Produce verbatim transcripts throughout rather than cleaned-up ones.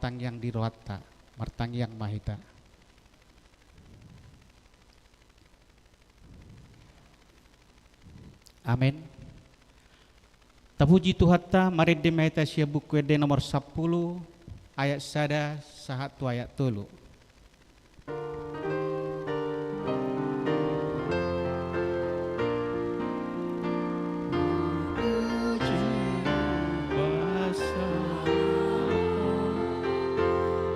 martangiang di rohanta. Martangiang ma hita. Amen. Tapuji Tuhanta, marende ma hita sian Buku Ende nomor sampulu, ayat sada sahat tu ayat tolu.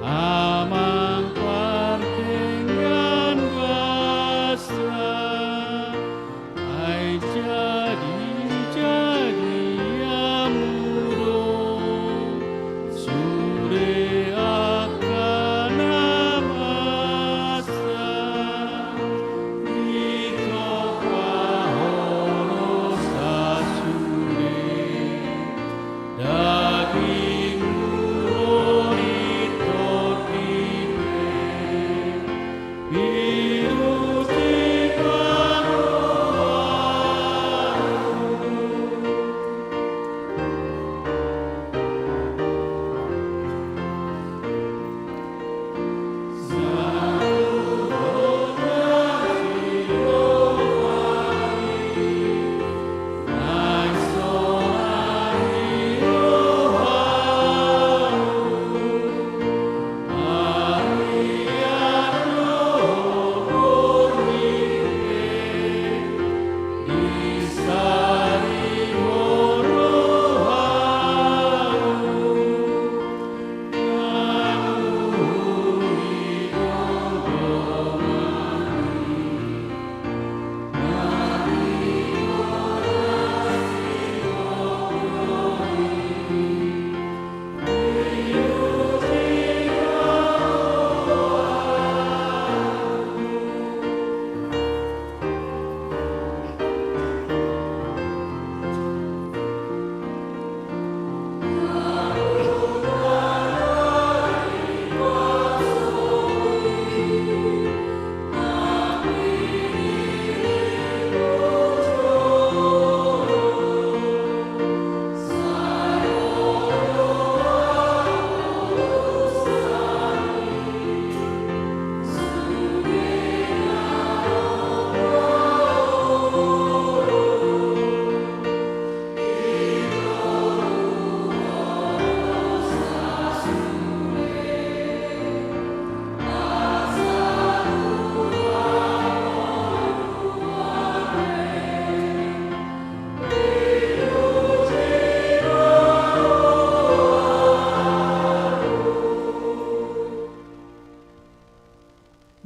Amang pardengian basa, ai jadi jadi amu do sude angka na masa di topa hono sasude. Dagingmu do i tondi be, pinuji ma rohamu.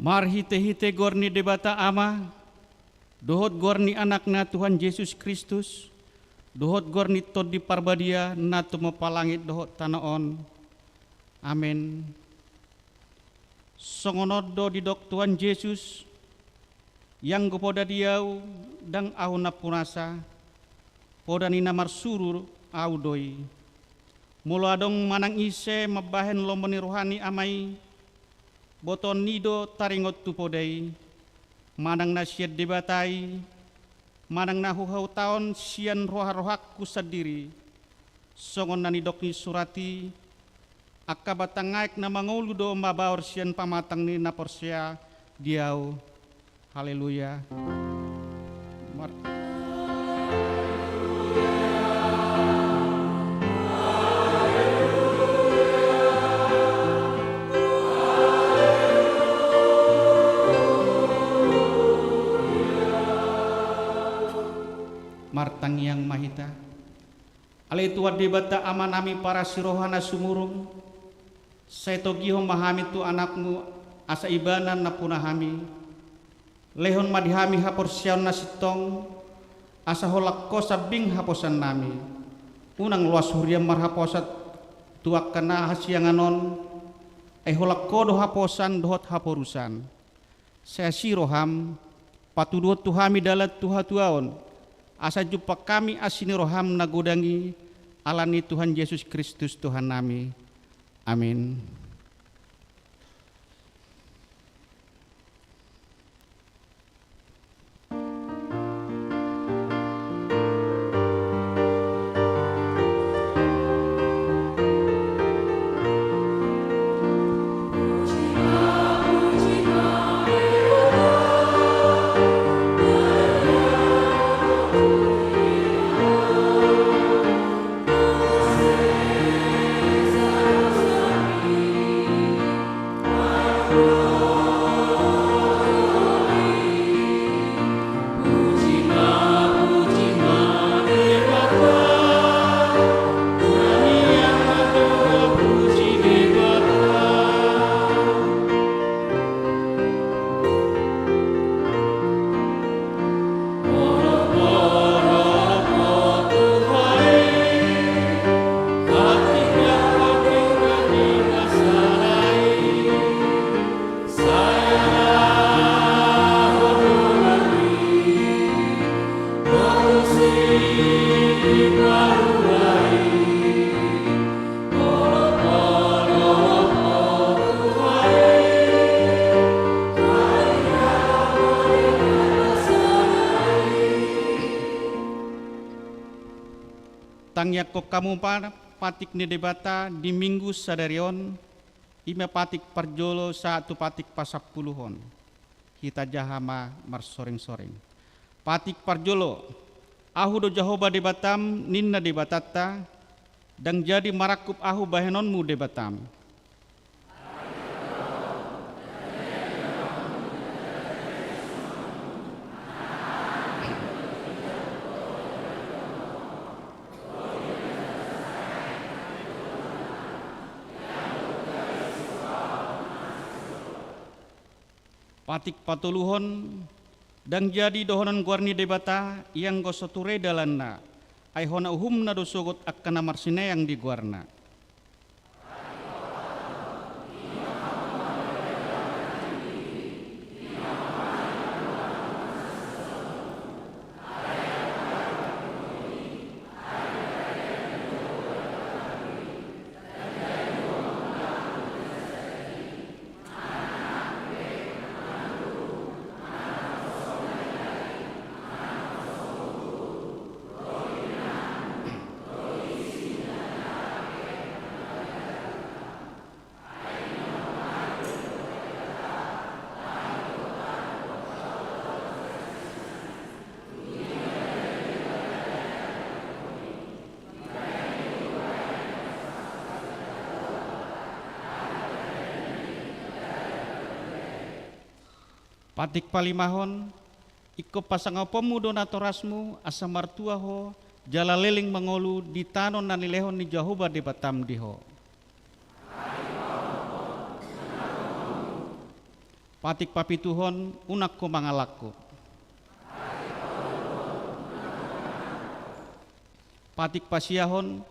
Marhitehite goar ni Debata Ama, dohot goar ni Anakna Tuhan Jesus Kristus, dohot goar ni Tondi Parbadia na tumompa langit dohot tano on. Amen. Songon on do didok Tuhan Jesus, ianggo poda di Ahu, ndang Ahu nampunasa, poda ni na marsuru Ahu do i. Molo adong manang ise mambahen lomo ni roha ni Ama i, botoon ni do taringot tu poda i, manang na sian Debata i, manang na huhatahon sian roha-rohangku sandiri. Songon na nidok ni surat i, angka batang aek na mangolu do mabaor sian pamatang ni na porsea di Ahu. Haleluya. Mar- Martangiang ma hita. Ale Tuhan Debata Amanami parasi roha na sumurung, sai togihon ma hami tu Anakmu, asa Ibana nampuna hami. Lehon ma di hami haporseaon na sintong, asa holan Ho sambing haposannami. Unang loas huriam marhaposan tu angka na hasiangan on, ai holan Ho do haposan dohot haporusan. Sai asi roham, patuduhon tu hami dalan tu hatuaon, asa jumpang hami asi ni roham na godang i, ala ni Tuhan Jesus Kristus Tuhannami. Amin. Tangiangkon hamu ma patik ni Debata di Minggu sadari on, i ma patik parjolo sahat tu patik pasampuluhon. Hita jaha ma marsoring-soring. Patik parjolo, Ahu do Jahowa Debatam, ninna Debatanta, ndang jadi marangkup Ahu bahenonmu Debatam. Patik patoluhon, ndang jadi dohonon goar ni Debata, ianggo so ture dalanna, ai hona uhumna do sogot angka na marsinayang di goarna. Patik palimahon, ingkon pasangaponmu do natorasmu, asa martua ho, jala leleng mangolu di tano na nilehon ni Jahowa Debatam di ho. Patik papituhon, unang ho mangalangkup. Patik pasiahon,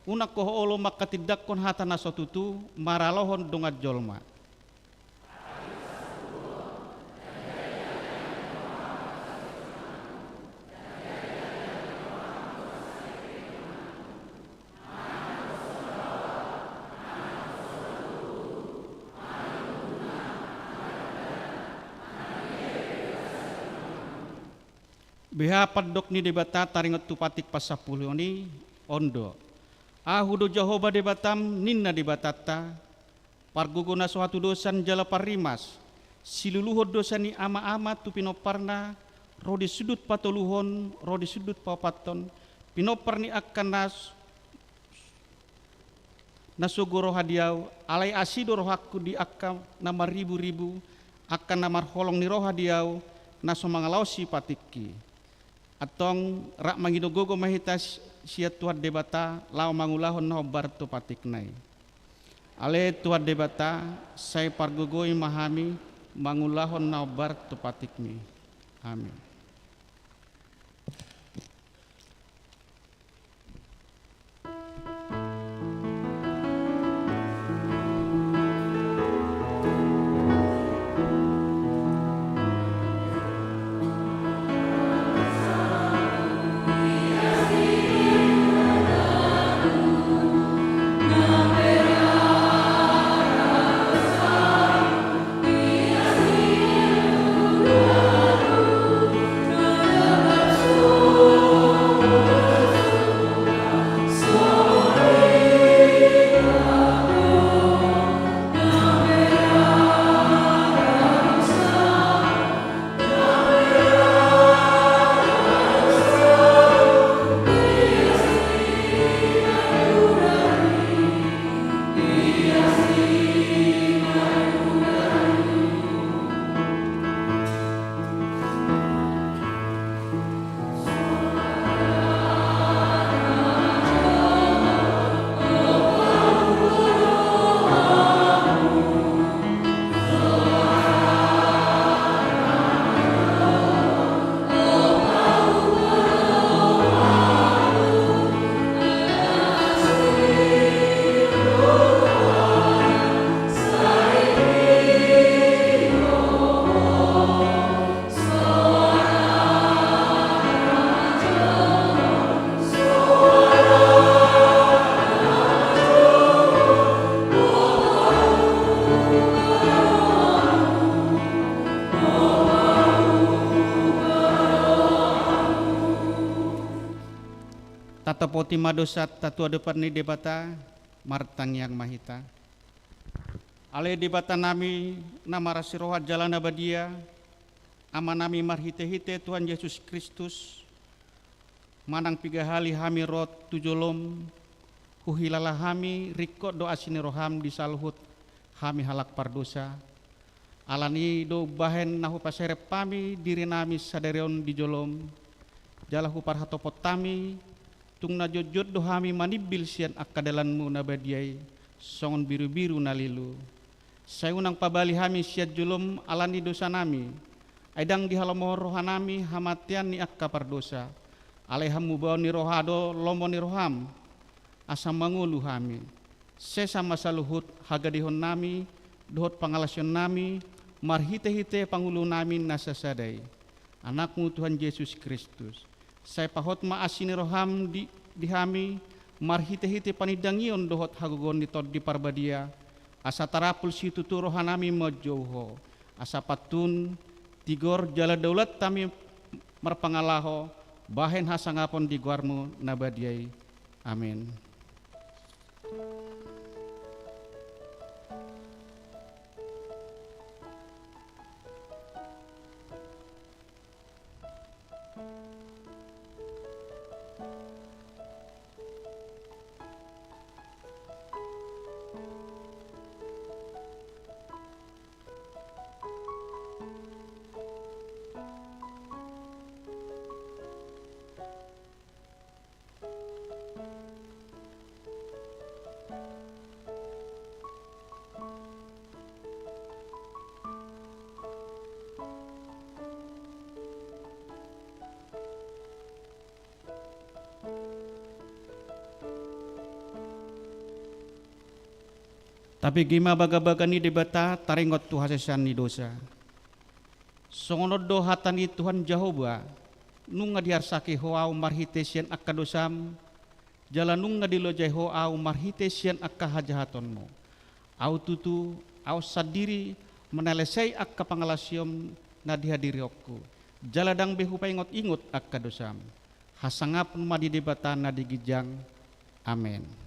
unang ho olo manghatindanghon hata na so tutu, maralohon dongan jolma. Beha pandok ni Debata taringot tu patik pasampuluhon i, on do. Ahu do Jahowa Debatam, ninna Debatanta, pargogo na so hatudosan jala parrimas, siluluhon dosa ni ama-ama tu pinomparna, ro di sundut patoluhon, ro di sundut paopathon, pinompar ni angka na s-, na sogo roha di Ahu, alai asi do rohangku di angka na marribu-ribu, angka na marholong ni roha di Ahu, na so mangalaosi patikki. Antong rap mangido gogo ma hita s-, sian Tuhan Debata, laho mangulahon na hombar tu patikna i. Ale Tuhan Debata, sai pargogoi ma hami mangulahon na hombar tu patikmi. Amin. Tatopoti ma dosanta tu adopan ni Debata. Martangiang ma hita. Ale Debata nami, na marasi roha jala na badia, Ama nami, marhite-hite Tuhan Jesus Kristus, manang piga hali hami ro tu jolom, huhilala hami ringkot do asi ni roham di saluhut hami halak pardosa. Alani do umbahen na hupaserep hami diri nami sadari on di jolom, jala huparhatopot hami, tung na jotjot do hami manimbil sian angka dalanmu na badia i, songon birubiru na lilu. Sai unang pabali hami sian jolom alani dosa nami, ai ndang dihalomohon roha nami hamatean ni angka pardosa. Alai hamubaon ni roha do lomo ni roham, asa mangolu hami. Sesa ma saluhut hagadehon nami dohot pangalaosion nami, marhite-hite pangolu nami na sasada i, Anakmu Tuhan Jesus Kristus. Sai pahot ma asi ni roham di, di hami, marhite-hite panindangion dohot hagogoon ni Tondi Parbadia, asa tarapul situtu roha nami manjou Ho, asa pantun, tigor jala daulat hami marpangalaho, bahen hasangapon di goarmu na badia i. Amen. Tabege ma bagabaga ni Debata taringot tu hasesaan ni dosa. Songon on do hata ni Tuhan Jahowa, nunga diarsaki ho ahu marhite sian angka dosam, jala nunga dilojai ho ahu marhite sian angka hajahatonmu. Ahu tutu, ahu sandiri manalesei angka pangalaosion na dihadirionku, jala ndang be hupaingot-ingot angka dosam. Hasangapon ma di Debata na di ginjang. Amen.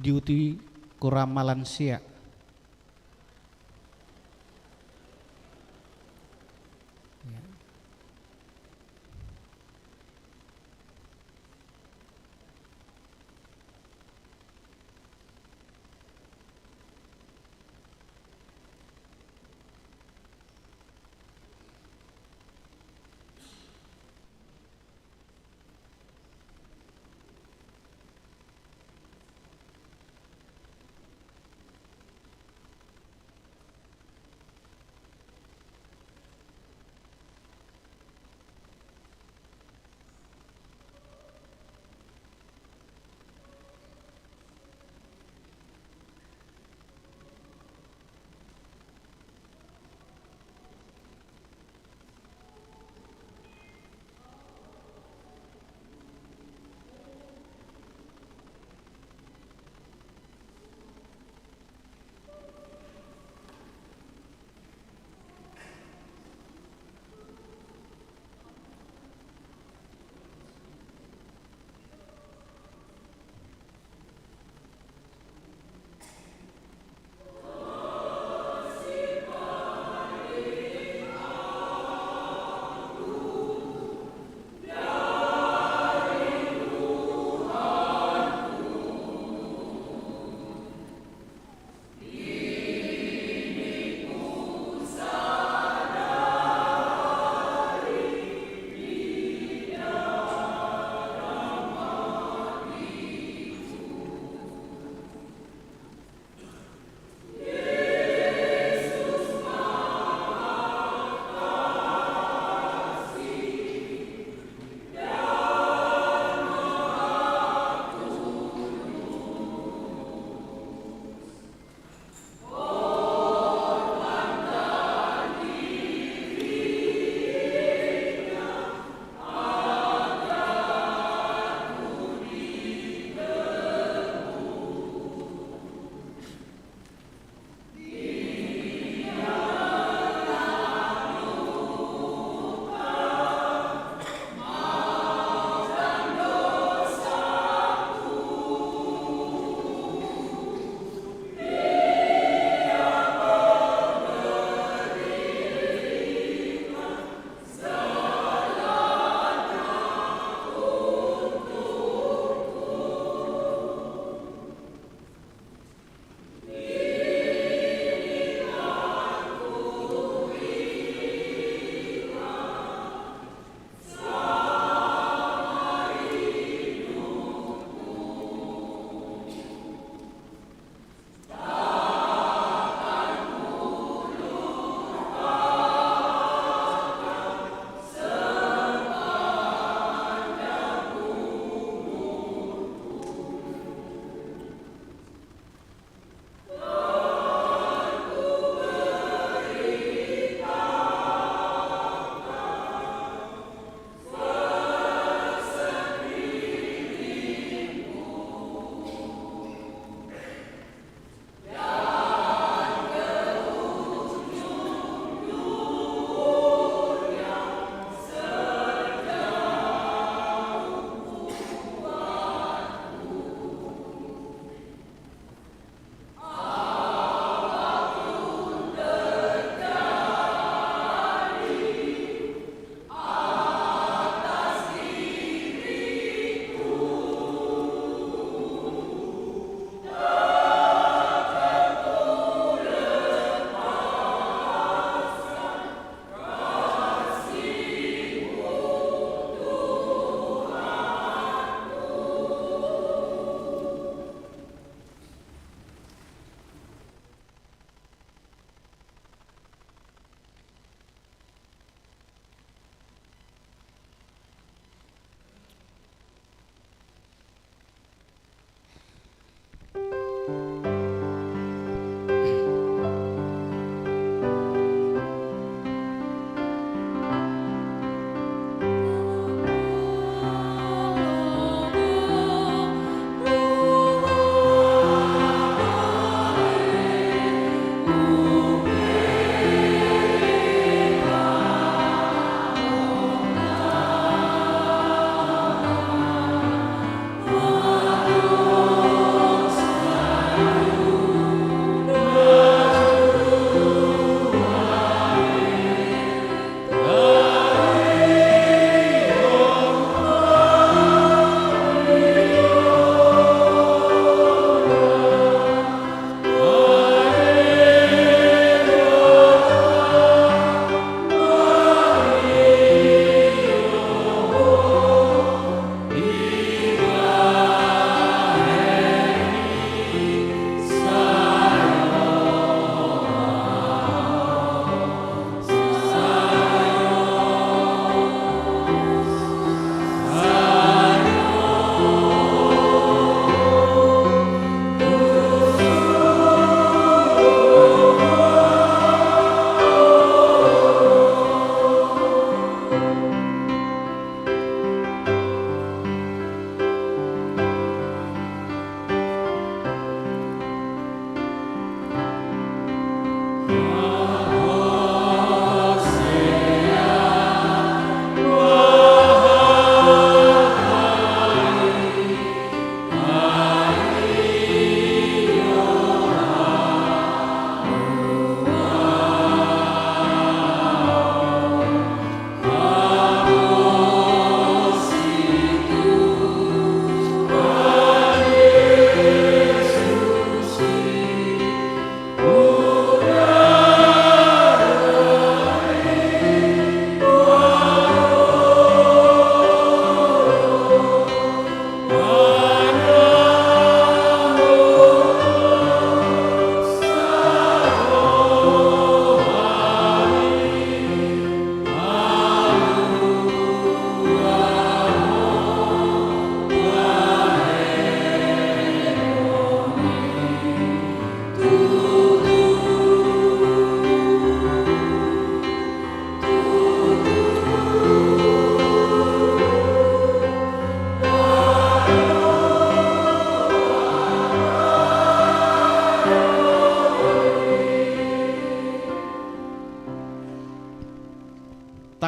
diuti kurang malansia. Ya.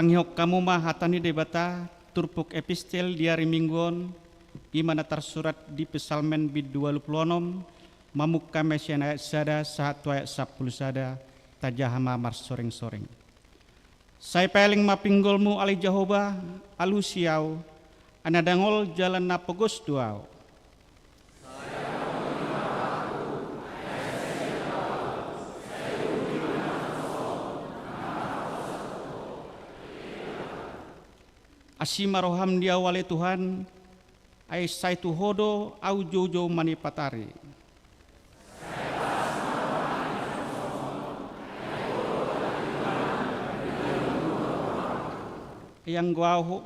Mangihon hamu ma hata ni Debata, turpuk epistel di ari Minggu on, i ma na tarsurat di Psalmen bindu ualu pulu onom, mamungka ma sian ayat sada sahat tu ayat sampulu sada, tajaha ma marsoring-soring. Sai paeleng ma pinggolmu ale Jahowa, alusi ahu, ai na dangol jala na pogos do ahu. Asi ma roham di ahu ale Tuhan, ai sai tu Ho do ahu joujou manimpat ari. Ianggo ahu,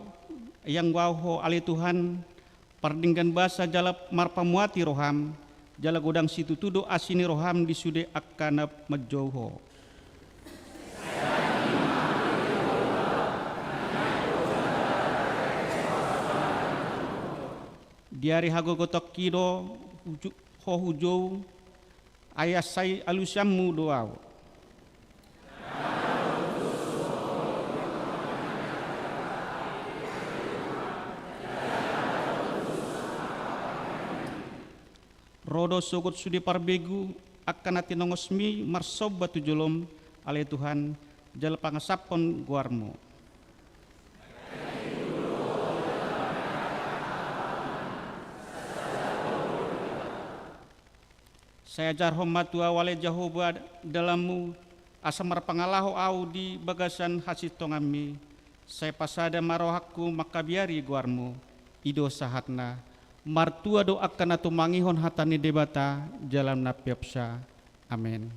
ianggo ahu Ho ale Tuhan, pardenggan basa jala marpamuati roham, jala godang situtu do asi ni roham di sude angka na manjou Ho. Di ari hagogotonki do huju-, Ho hujou, ai sai alusanmu do ahu. Ro do sogot sude parbegu angka na tinongosmi marsomba tu jolom, ale Tuhan, jala pangasaphon goarmu. Sai ajarhon ma tu ahu ale Jahowa dalanmu, asa marpangalaho ahu di bagasan hasintonganmi. Sai pasada ma rohangku mangkabiari goarmu, i do sahatna, martua do angka na tumangihon hata ni Debata jala na peopsa. Amen.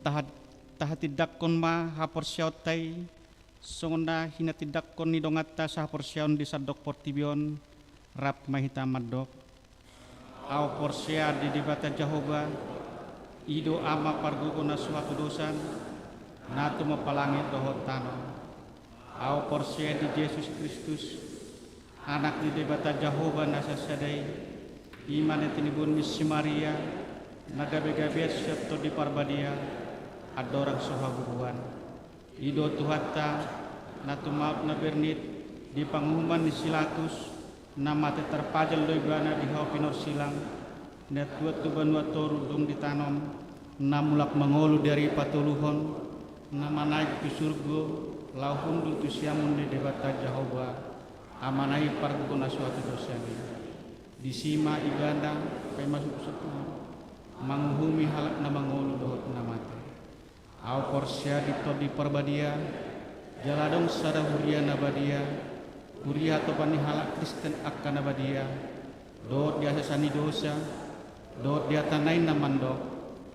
Tahat-, tahatindangkon ma haporseaonta i, songon na hinatindangkon ni donganta sahaporseaon di sandok portibi on, rap ma hita mandok. Ahu porsea di Debata Jahowa, i do Ama pargogo na so hatudosan, na tumompa langit dohot tano. Ahu porsea di Jesus Kristus, Anak ni Debata Jahowa na sasada i, i ma na tiniboan ni si Maria, na gabegabean sian Tondi Parbadia, andorang so habubuhan. I do Tuhanta, na tumaon na bernit, di panguhuman ni si Latus, na mate tarpajal do ibana di hau pinorsilang, na tuat tu banua toru dung ditanom, na mulak mangolu di ari patoluhon, na manaek tu surgo, laho hundul tu siamun ni Debata Jahowa, Amana i pargogo na so hatudosan i. Disi ma ibana paima suksuk manguhumi halak na mangolu dohot na mate. Ahu porsea di Tondi Parbadia, jala adong sada huria na badia, huria hatopan ni halak Kristen angka na badia, dohot di hasesaan ni dosa, dohot di hata na inna mandok,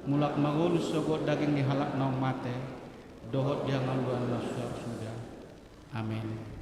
mulak mangolu sogot daging ni halak naung mate, dohot di hangoluan na so suda. Amen.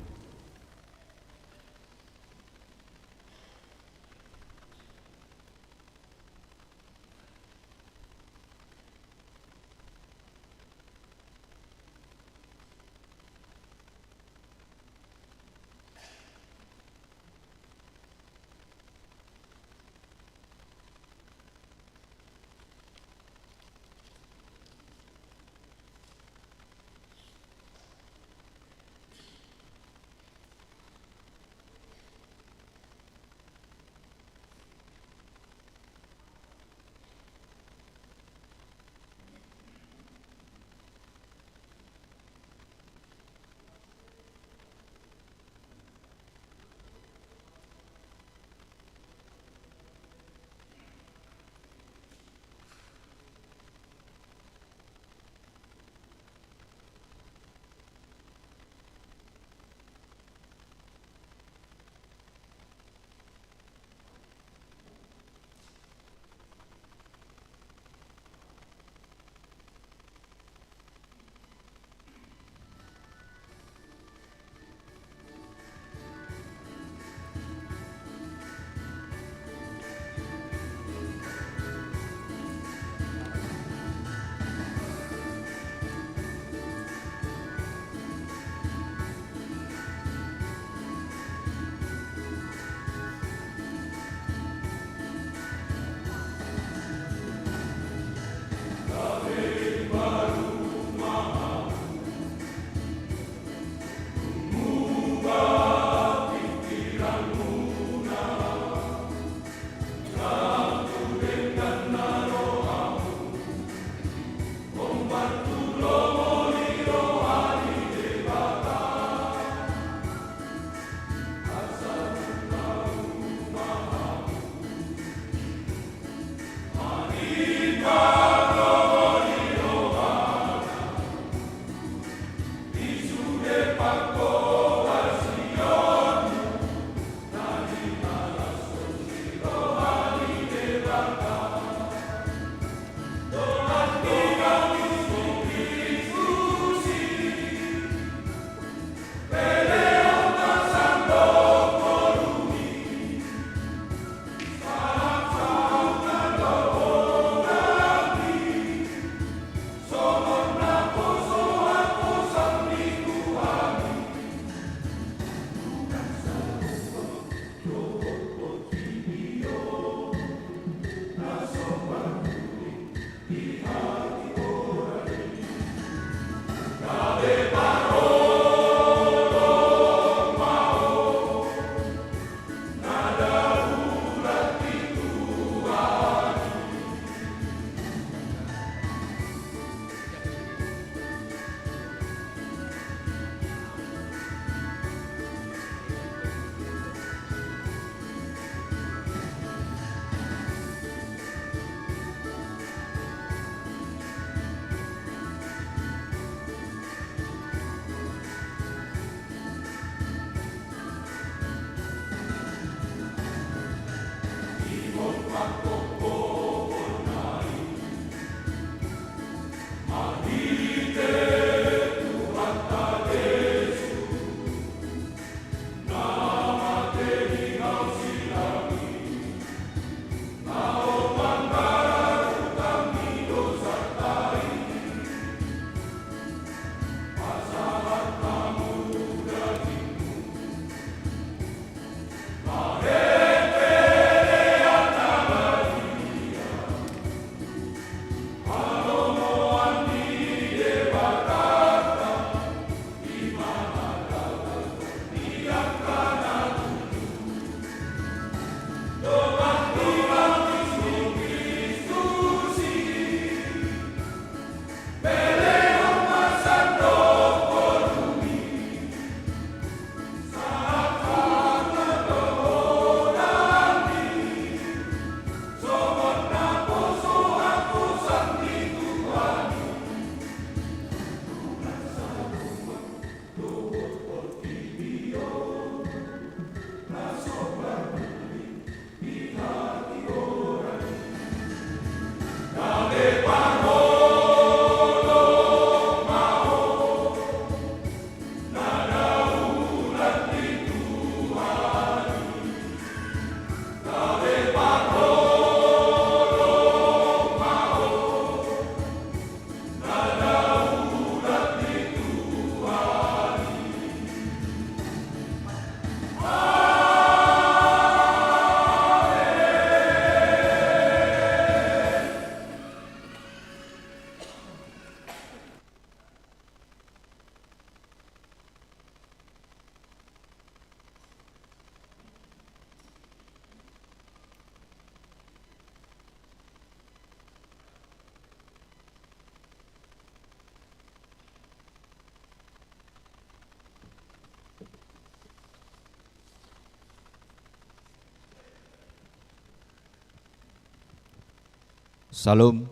Salam.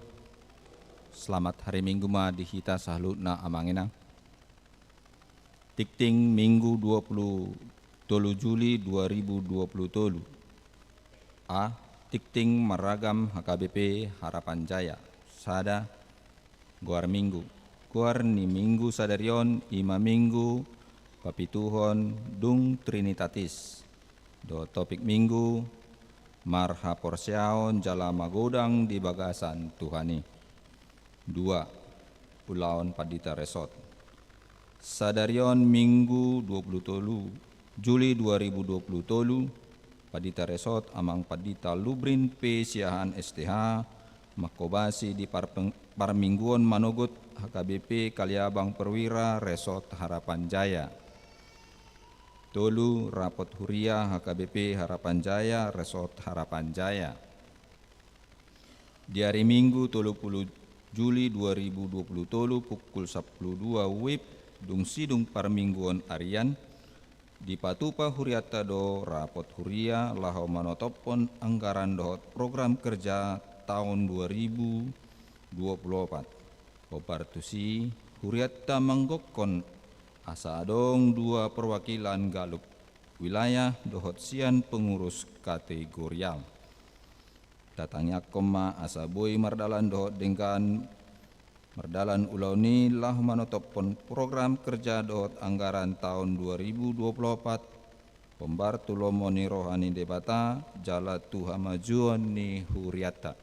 Selamat hari Minggu ma di hita saluhutna amang inang. Tingting Minggu dua puluh tolu Juli dua ribu dua puluh tolu. A. Tingting marragam H K B P Harapan Jaya. Sada. Goar Minggu. Goar ni Minggu sadari on i ma Minggu papituhon dung Trinitatis. Dohot topik Minggu, marhaporseaon jala magodang di bagasan Tuhan i. Dua. Ulaon pandita resort. Sadari on Minggu dua puluh tolu Juli dua ribu dua puluh tolu, Pandita Resort Amang Pandita Lubrin P Siahaan S T H, mangkobasi di parpeng-, parmingguon manogot H K B P Kaliabang Perwira Resort Harapan Jaya. Tolu. Rapot huria H K B P Harapan Jaya Resort Harapan Jaya. Di ari Minggu tolu puluh Juli dua ribu dua puluh tolu pukul sampulu dua wib dung sidung parmingguon arian, dipatupa hurianta do rapot huria laho manotophon anggaran dohot program kerja taon dua ribu dua puluh opat. Hombar tusi, hurianta manggokhon asa adong dua perwakilan galup wilayah dohot sian pengurus kategorial. Tatangiangkon ma asa boi mardalan dohot denggan mardalan ulaon i laho manotophon program kerja dohot anggaran taon dua ribu dua puluh opat, hombar tu lomo ni roha ni Debata jala tu hamajuon ni hurianta.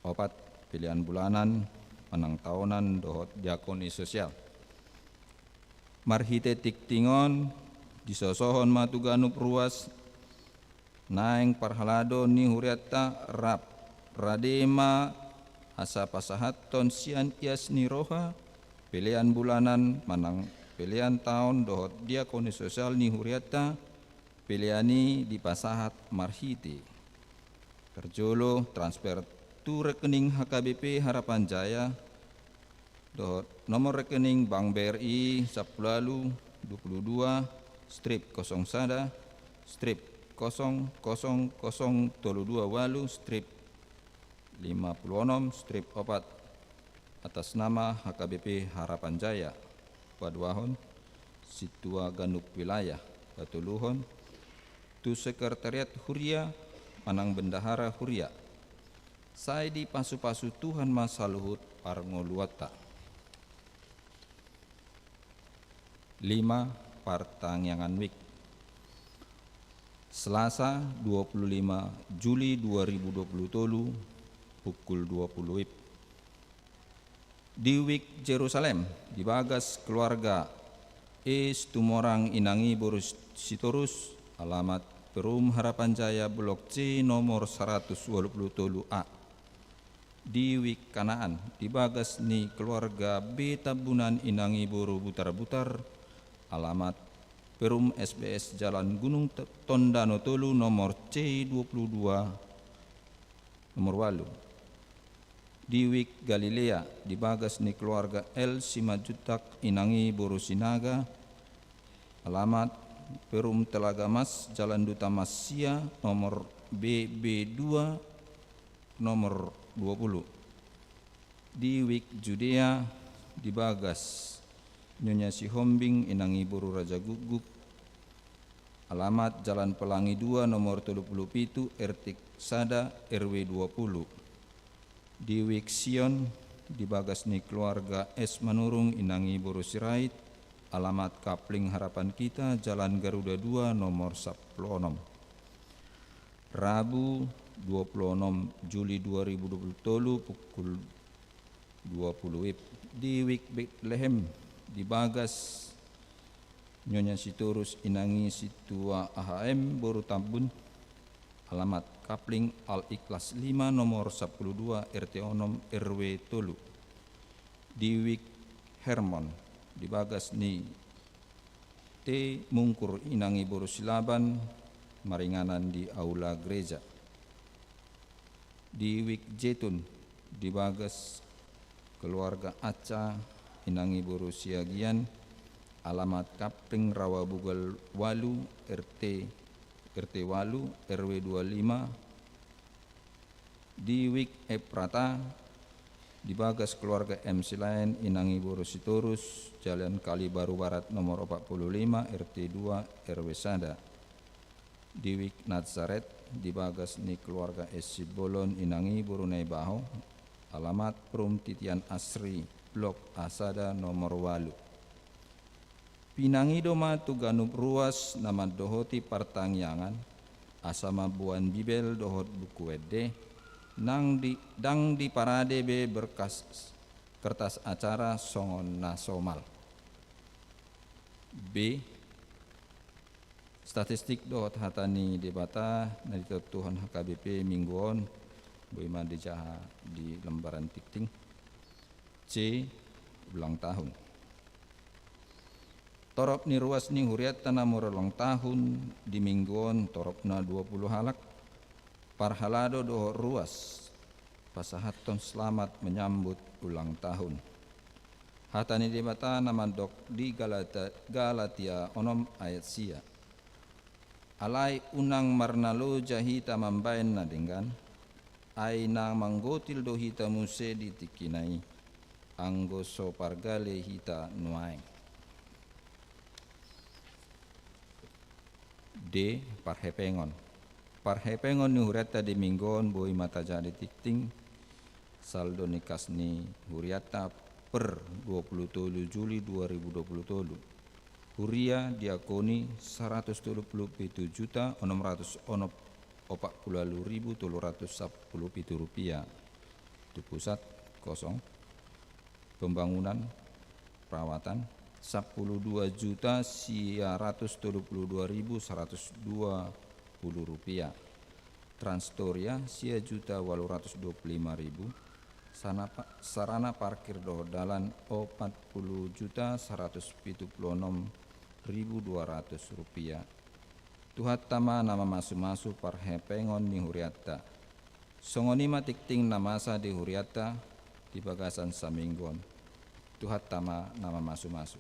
Opat. Pelean bulanan manang taonan dohot diakoni sosial. Marhite tingting on, disosohon ma tu ganup ruas naeng parhalado ni hurianta rap rade ma asa pasahathon sian ias ni roha pelean bulanan manang pelean taon dohot diakoni sosial ni hurianta. Pelean i dipasahat marhite: Parjolo, transfer tu rekening H K B P Harapan Jaya dohot nomor rekening Bank B R I sampulu ualu, dua puluh dua, strip kosong sada, strip kosong kosong kosong tolu dua ualu, strip lima puluh onom, strip opat, atas nama H K B P Harapan Jaya. Paduahon, sintua ganup wilayah. Patoluhon, tu sekretariat huria manang bendahara huria. Sai dipasupasu Tuhan ma saluhut parngoluanta. Lima. Partangiangan wik. Selasa, dua puluh lima Juli dua ribu dua puluh tolu, pukul dua puluh wib. Di wik Jerusalem, di bagas keluarga E Situmorang inang i boru Sitorus, alamat Perum Harapan Jaya, Blok C, nomor saratus ualu pulu tolu A. Di wik Kanaan, di bagas ni keluarga B Tambunan inang i boru Butarbutar, alamat Perum S B S, Jalan Gunung T-, Tondano tolu, nomor C dua puluh dua, nomor ualu. Di wik Galilea, di bagas ni keluarga L Simanjuntak inang i boru Sinaga, alamat Perum Telaga Mas, Jalan Duta Mas sia, nomor B B dua, nomor dua puluh. Di wik Judea, di bagas Nyonya Sihombing inang i boru Raja Guguk, alamat Jalan Pelangi dua, nomor tolu puluh pitu, R T sada, R W dua puluh. Di wik Sion, di bagas ni keluarga S Manurung inang i boru Sirait, alamat Kapling Harapan Kita, Jalan Garuda dua, nomor sampulu onom. Rabu, dua puluh onom Juli dua ribu dua puluh tolu, pukul dua puluh wib. Di wik Betlehem, di bagas Nyonya Sitorus inang i sintua A H M boru Tambun, alamat Kapling Al Ikhlas lima, nomor sampulu dua, R T onom, R W tolu. Di wik Hermon, di bagas ni T Mungkur inang i boru Silaban, maringanan di aula gereja. Di wik Jetun, di bagas keluarga Aca inang i boru Siagian, alamat Kapling Rawabugal ualu, R T, R T ualu, R W dua lima, Di Wik Eprata, di bagas keluarga M. Silaen, inang i boru Sitorus, Jalan Kalibaru Barat nomor opat pulu lima, R T dua, R W sada. Di Wik Nazaret, di bagas ni keluarga S. Simbolon, inang i boru Naibaho, alamat Perum Titian Asri, Blok A sada nomor ualu. Pinangido ma tu ganup ruas na mandohoti partangiangan, asa mamboan Bibel dohot Buku Ende, nang di, ndang diparade be berkas kertas acara songon na somal. B. Statistik dohot hata ni Debata na ditontuhon H K B P minggu on, boi ma dijaha di lembaran tingting. C. Ulang tahun. Torop ni ruas ni hurianta na marulang tahun di minggu on toropna dua pulu halak. Parhalado dohot ruas pasahathon selamat menyambut ulang tahun. Hata ni Debata na mandok di Galata-, Galatia onom ayat sia: Alai unang marnaloja hita mambaen na denggan, ai na manggotil do hita muse di tingkina i, anggo so pargale hita nuaeng. D. Parhepengon. Parhepengon ni hurianta di minggu on boi ma tajaha di tingting. Saldo ni kas ni hurianta per dua pulu tolu Juli dua ribu dua pulu tolu. Huria diakoni saratus tolu pulu pitu juta onom ratus onom, opat pulu ualu ribu tolu ratus sampulu pitu rupia. Tu pusat, kosong. Pembangunan, perawatan, sampulu dua juta sia ratus tolu pulu dua ribu saratus dua pulu rupia. Transtoria, sia juta ualu ratus dua pulu lima ribu. Sana pa-, sarana parkir dohot dalan, opat pulu juta saratus pitu pulu onom ribu dua ratus rupia. Tuhanta ma na mamasumasu parhepengon ni hurianta. Songon i ma tingting na masa di hurianta di bagasan saminggu on. Tuhanta ma na mamasumasu.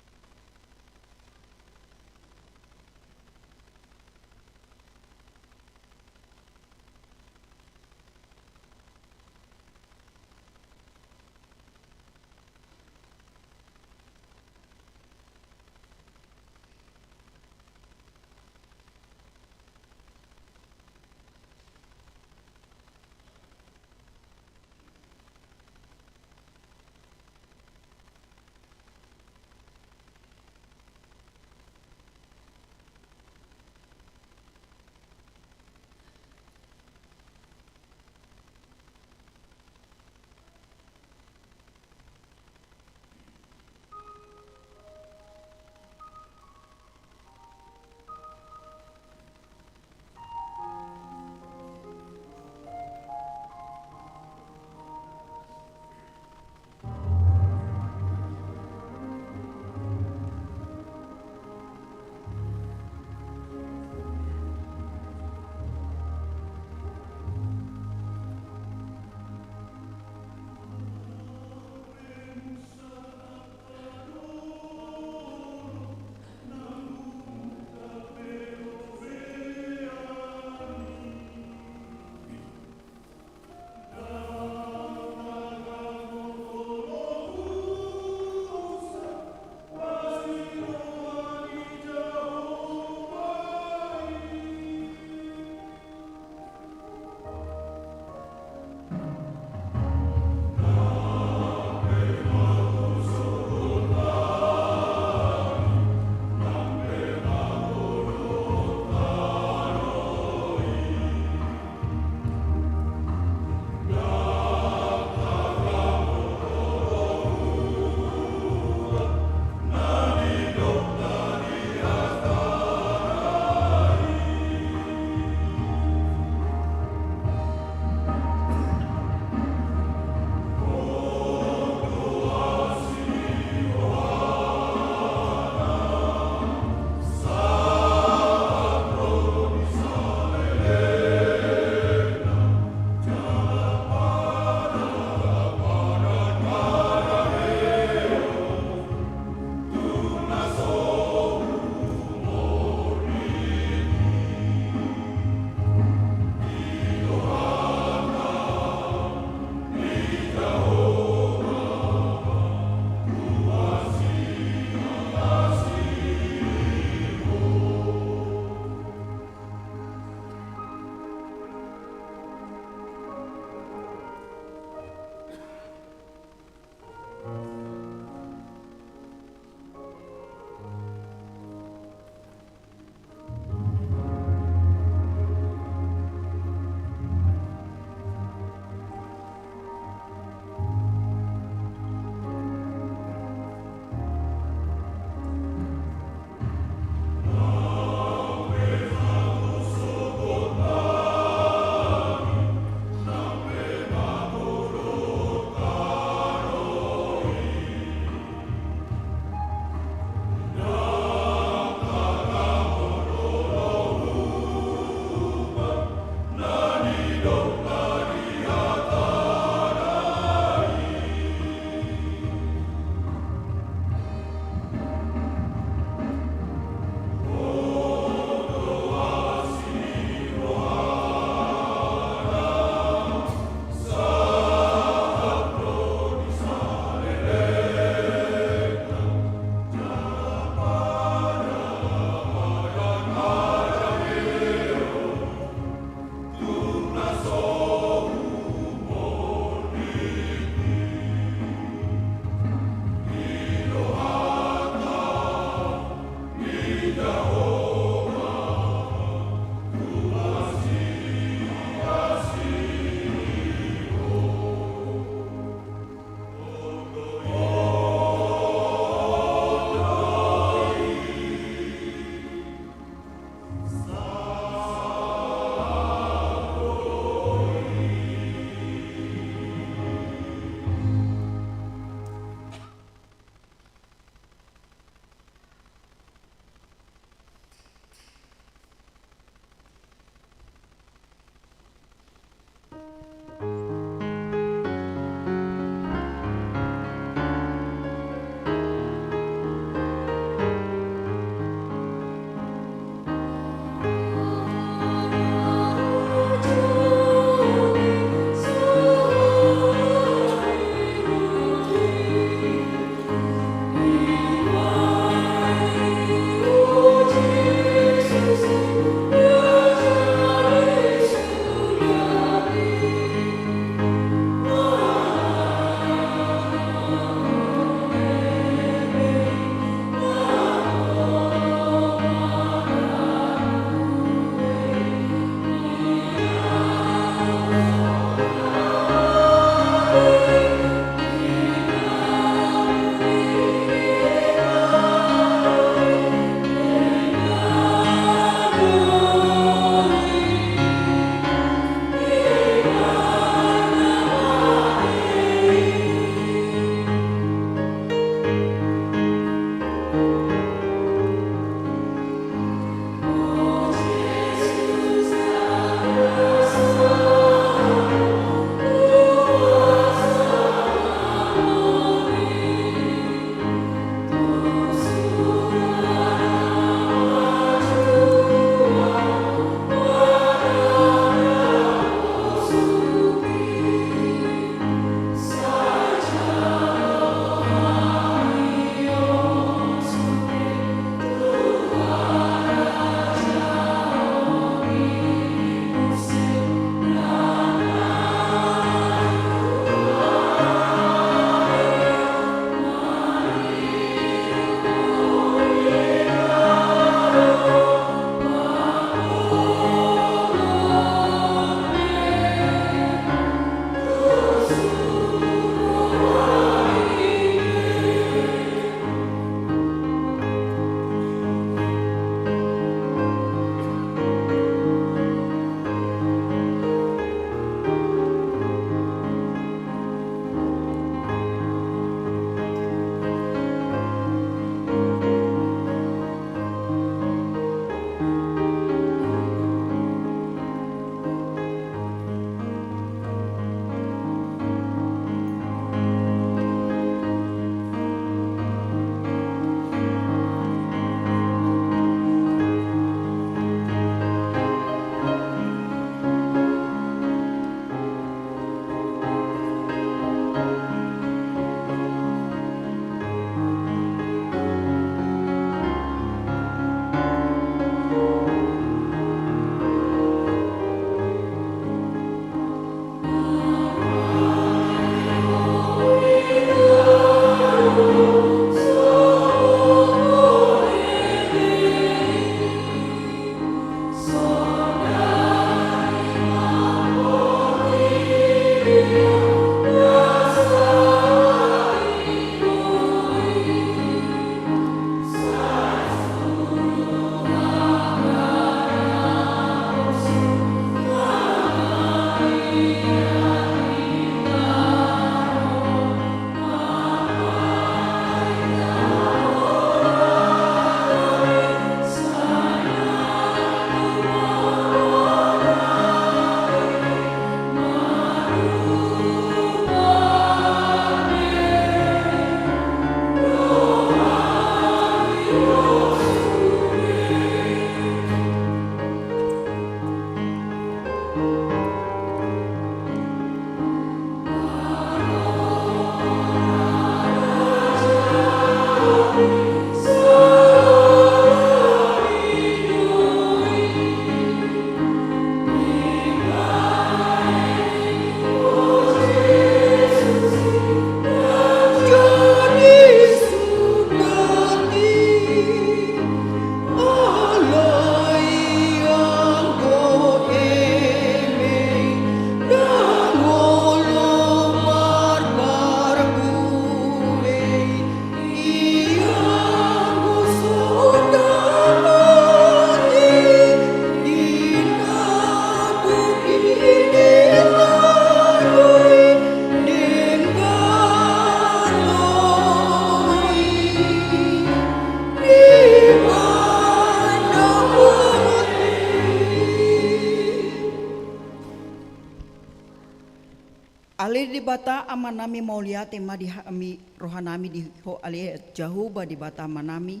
Ale Debata Amanami, mauliate ma di hami rohanami di Ho ale Jahowa Debata Amanami,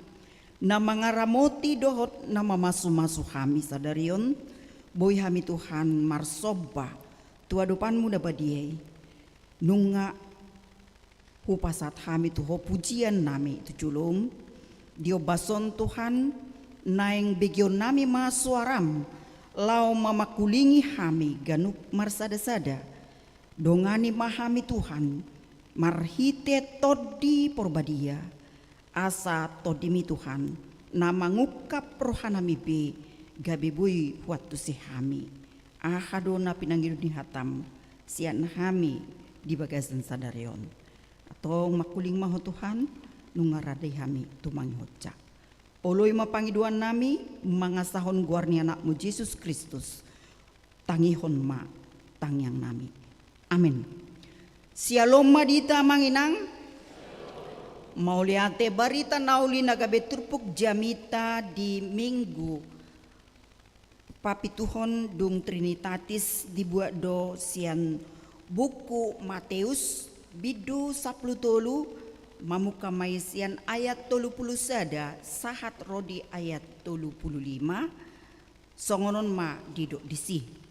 na mangaramoti dohot na mamasumasu hami sadari on. Boi hami Tuhan marsomba tu adopanMu na badia i. Nunga hupasahat hami tu Ho pujiannami tu joloM. Di ombas on Tuhan, naeng begeonnami ma soaraM, laho mamangkulingi hami ganup marsadasada. Dongani ma hami Tuhan, marhite Tondi Porbadia, asa TondiMi Tuhan, na mangungkap rohanami be, gabe boi huantusi hami. Aha do na pinangido ni hataM, sian hami di bagasan sadari on. Antong mangkuling ma Ho Tuhan, nunga rade hami tumangihon Ho. Oloi ma pangidoannami, mangasahon goar ni AnakMu Jesus Kristus, tangihon ma tangiangnami. Amen. Syalom ma di hita amang inang. Mauliate, barita na uli na gabe turpuk jamita di Minggu papituhon dung Trinitatis dibuat do sian buku Mateus, bindu sampulu tolu, mamungka ma i sian ayat tolu pulu sada sahat ro di ayat tolu pulu lima. Songon on ma didok disi.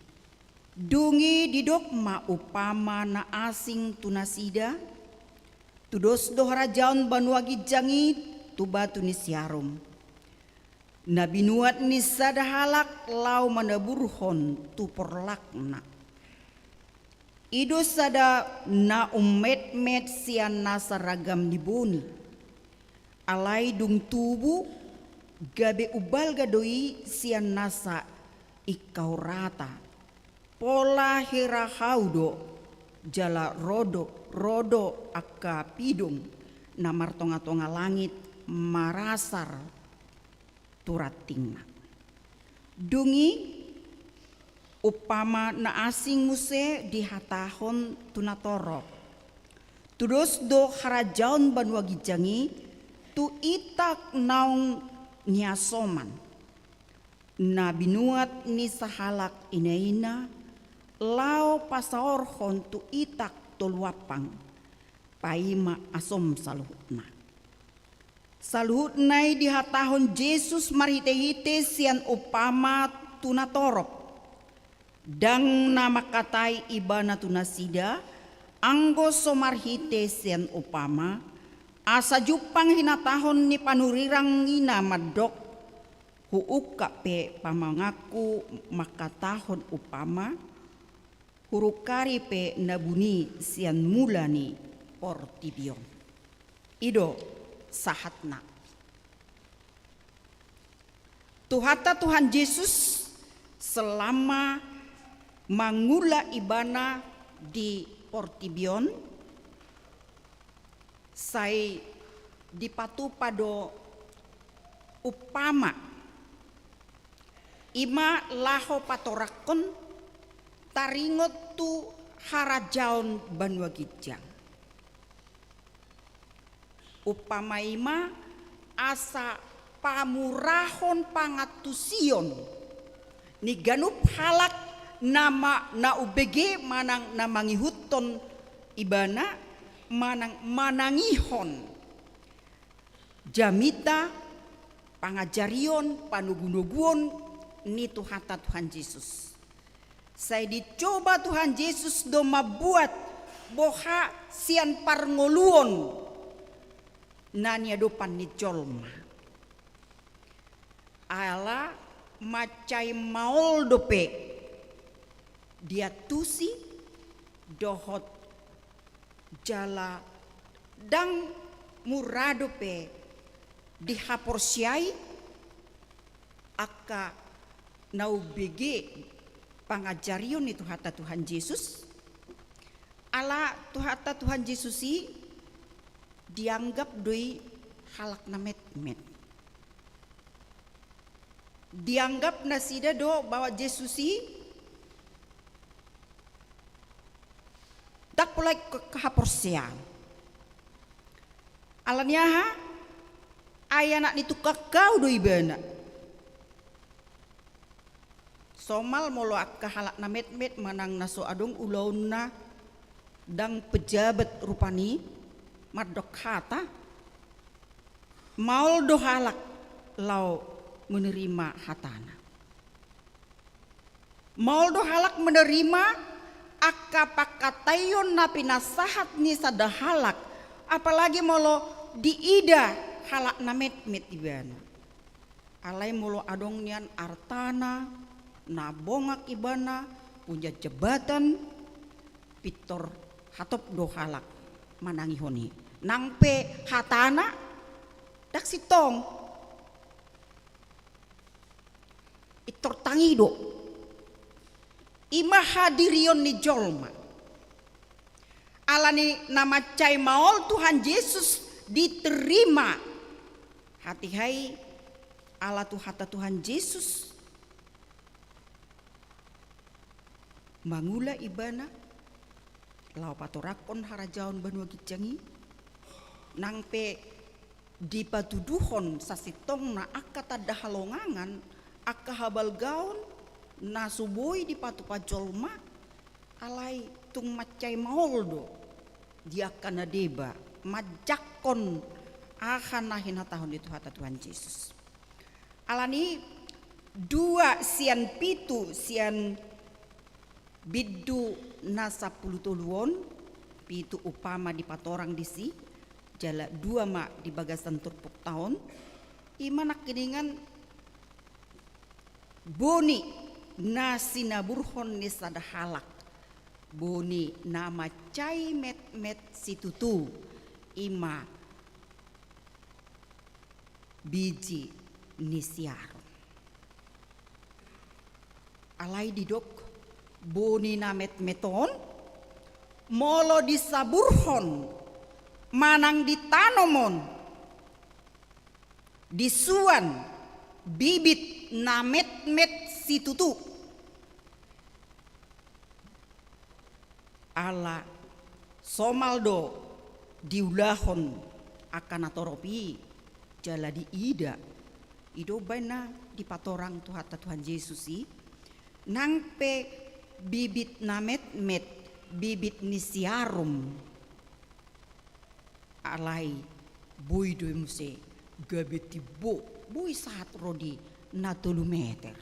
Dung i didok ma umpama na asing tu nasida, tudos do harajaon banua ginjang i tu batu ni siarum, na binuat ni sada halak laho manaburhon tu porlakna. I do sada na ummetmet sian nasa ragam ni boni. Alai dung tubu, gabe umbalga do i sian nasa ingkau rata. Pola hira hau do, jala ro do, ro do angka pidong na martongatonga langit marasar tu rantingna. Dung i, umpama na asing muse dihatahon tu natorop. Tudos do harajaon banua ginjang i tu itak naung niasoman, na binuat ni sahalak inaina, laho pasaorhon tu itak tolu ampang, paima asom saluhutna. Saluhutna i dihatahon Jesus marhitehite sian umpama tu natorop. Ndang na mangkatai Ibana tu nasida, anggo so marhite sian umpama, asa jumpang hinatahon ni panurirang i na mandok, huungkap pe pamanganku mangkatahon umpama, hurungkari pe na buni sian mula ni portibi on. I do sahatna. Tuhanta Tuhan Jesus selama mangula Ibana di portibi on, sai dipatupa do umpama, ima laho patoranghon taringot tu harajaon banua ginjang. Umpama ima asa pamurahon pangantusion ni ganup halak na ma-, na umbege manang na mangihuthon Ibana manang manangihon jamita, pangajarion, panogunoguon ni Tuhanta Tuhan Jesus. Sai dicoba Tuhan Jesus do mambuat boha sian parngoluon na niadopan ni jolma. Ala mansai maol dope diantusi dohot jala ndang mura dope dihaporseai angka na umbege pangajarion ni Tuhanta Tuhan Jesus, ala Tuhanta Tuhan Jesus i dianggap do i halak na metmet. Dianggap nasida do bahwa Jesus i ndang pola ingkon haporseaon. Ala ni aha? Ai anak ni tukang kau do Ibana. Somal molo angka halak na metmet manang na so adong ulaonna, Ndang pejabat rupani mandok hata, maol do halak laho menerima hatana. Maol do halak menerima angka pangkataion na pinasahat ni sada halak, apalagi molo diida halak na metmet ibana. Alai molo adong nian artana, na bongak ibana, punya jabatan, pintor hatop do halak manangihon i. Nang pe hatana ndang sintong, pintor tangido. I ma hadirion ni jolma. Alani na mansai maol Tuhan Jesus diterima. Hatiha i ala tu hata Tuhan Jesus mangula ibana laho patorangkon harajaon banua ginjang i. Nang pe dipatuduhon sasintongna angka tanda halongangan, angka habalgaon na so boi dipatupa jolma, alai tung mansai maol do di angka na deba manjangkon aha na hinatahon ni Tuhanta Tuhan Jesus. Alani dua sian pitu, sian bindu na sampulu tolu on, pitu umpama dipatorang disi, jala dua ma di bagasan turpukta on, i ma nangkiningan boni na sinaburhon ni sada halak, boni na mansai metmet situtu, i ma biji ni siarum. Alai didok boni na metmet on, molo disaburhon manang ditanom on, disuan bibit na metmet situtu. Ala somal do diulahon angka na torop i, jala diida. I do umbahen na dipatorang Tuhanta Tuhan Jesus i, nang pe bibit na metmet, bibit ni siarum. Alai boi do i muse gabe timbo, boi sahat ro di na tolu meter.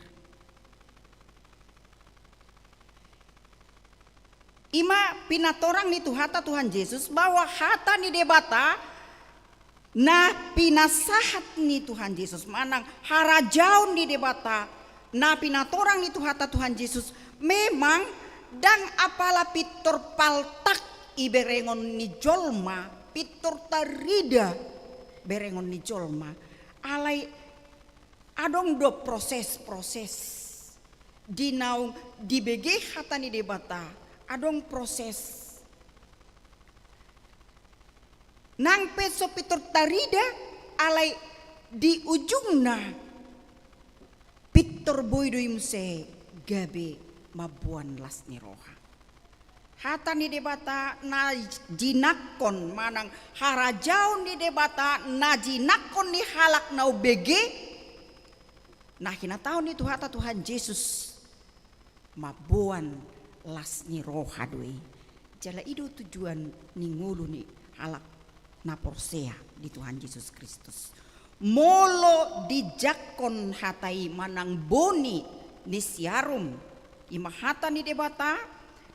I ma pinatorang ni Tuhanta Tuhan Jesus bahwa hata ni Debata na pinasahat ni Tuhan Jesus, manang harajaon ni Debata na pinatorang ni Tuhanta Tuhan Jesus, memang ndang apala pintor paltak i berengon ni jolma, pintor tarida berengon ni jolma. Alai adong do proses-proses di naung dibege hata ni Debata, adong proses. Nang pe so pintor tarida, alai di ujungna pintor boi do i muse gabe mamboan las ni roha. Hata ni Debata na jinangkon manang harajaon ni Debata na jinangkon ni halak na umbege, na hinatahon ni Tuhanta Tuhan Jesus, mamboan las ni roha do i. Jala i do tujuan ni ngolu ni halak na porsea di Tuhan Jesus Kristus. Molo dijangkon hata i manang boni ni siarum, i ma hata ni Debata,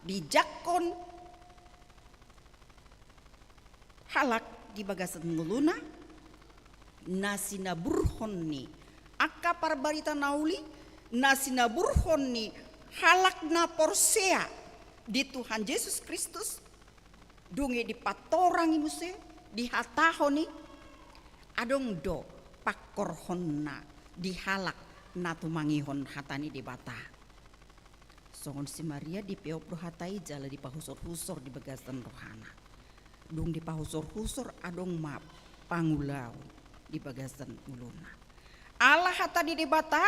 dijangkon halak di bagasan ngoluna, na sinaburhon ni angka parbarita na uli, na sinaburhon ni halak na porsea di Tuhan Jesus Kristus, dung i dipatorang i muse, dihatahon i, adong do pangkorhonna di halak na tumangihon hata ni Debata. Songon si Maria dipeop do hata i jala dipahusorhusor di bagasan rohana. Dung dipahusorhusor adong ma pangulaon di bagasan ngoluna. Ala hata ni Debata,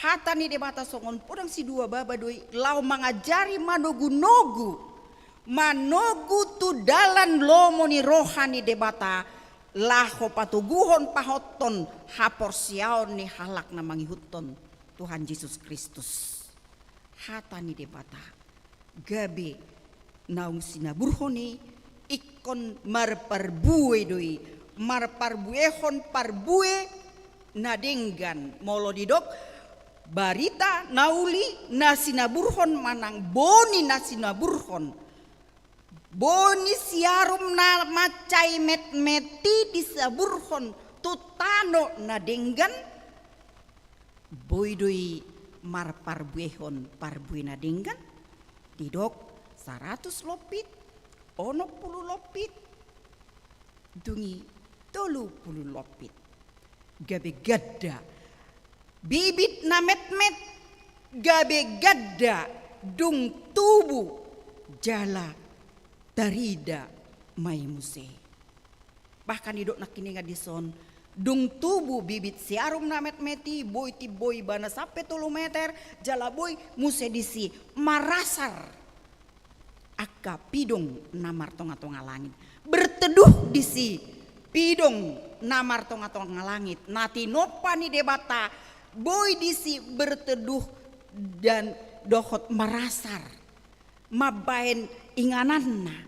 hata ni Debata songon podang si dua baba do i laho mangajari manogunogu, manogu tu dalan lomo ni roha ni Debata, laho patoguhon pahothon haporseaon ni halak na mangihuthon Tuhan Jesus Kristus. Hata ni Debata gabe naung sinaburhon i ingkon marparbue do i, marparbuehon parbue na denggan. Molo didok barita na uli na sinaburhon manang boni na sinaburhon, boni siarum na mansai metmet i disaburhon tu tano na denggan, boi do i marparbuehon parbue na denggan. Didok saratus lompit, onom pulu lompit, dung i tolu pulu lompit. Gabe ganda bibit na metmet, gabe ganda dung tubu jala tarida ma i muse. Bahkan didok nangkiningan dison, dung tubu bibit siarum na metmet i, boi timboi ibana sampe tolu meter, jala boi muse disi marasar angka pidong na martongatonga langit. Berteduh disi pidong na martongatonga langit na tinompa ni Debata, boi disi berteduh dan dohot marasar mambaen ingananna.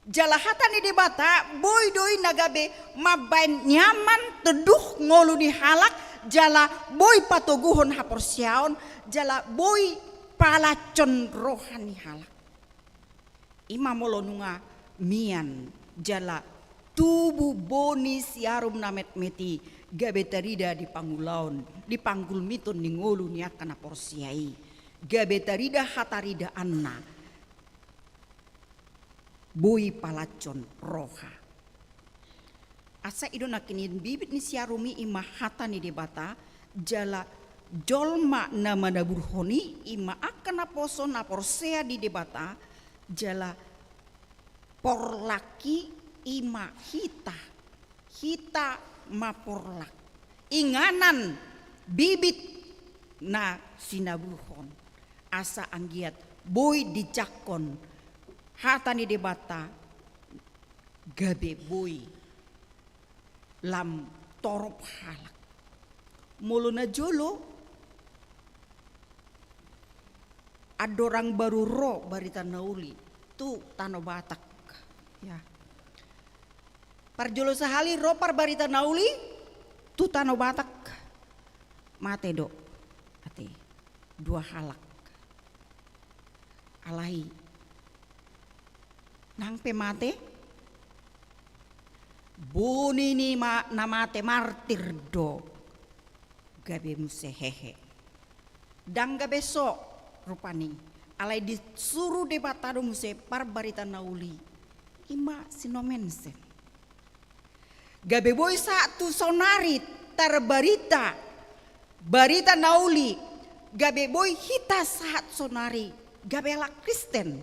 Jala hata ni Debata boi do i na gabe mambaen nyaman teduh ngolu ni halak, jala boi patoguhon haporseaon, jala boi palanjongkon roha ni halak. I ma molo nunga mian jala tubu boni siarum na metmet i, gabe tarida di pangulaon, di panggulmiton ni ngolu ni angka na porsea i, gabe tarida hataridaanna, boi palanjongkon roha. Asa i do nangkiningan bibit ni siarum i, i ma hata ni Debata, jala jolma na manaburhon i, i ma angka naposo na porsea di Debata, jala porlak i, i ma hita, hita ma porlak. Inganan bibit na sinaburhon. Asa anggiat boi dijangkon hata ni Debata, gabe boi lam torop halak. Molo na jolo, andorang baru ro barita na uli tu tano Batak, ya. Parjolo sahali ro parbarita na uli tu tano Batak, mate do ate dua halak. Alai nang pe mate, boni ni ma-, na mate martir do, gabe muse hehe. Ndang gabe so rupani, alai disuru Debata do muse parbarita na uli, i ma si Nommensen. Gabe boi sahat tu saonari tarbarita barita na uli, gabe boi hita sahat saonari gabe halak Kristen.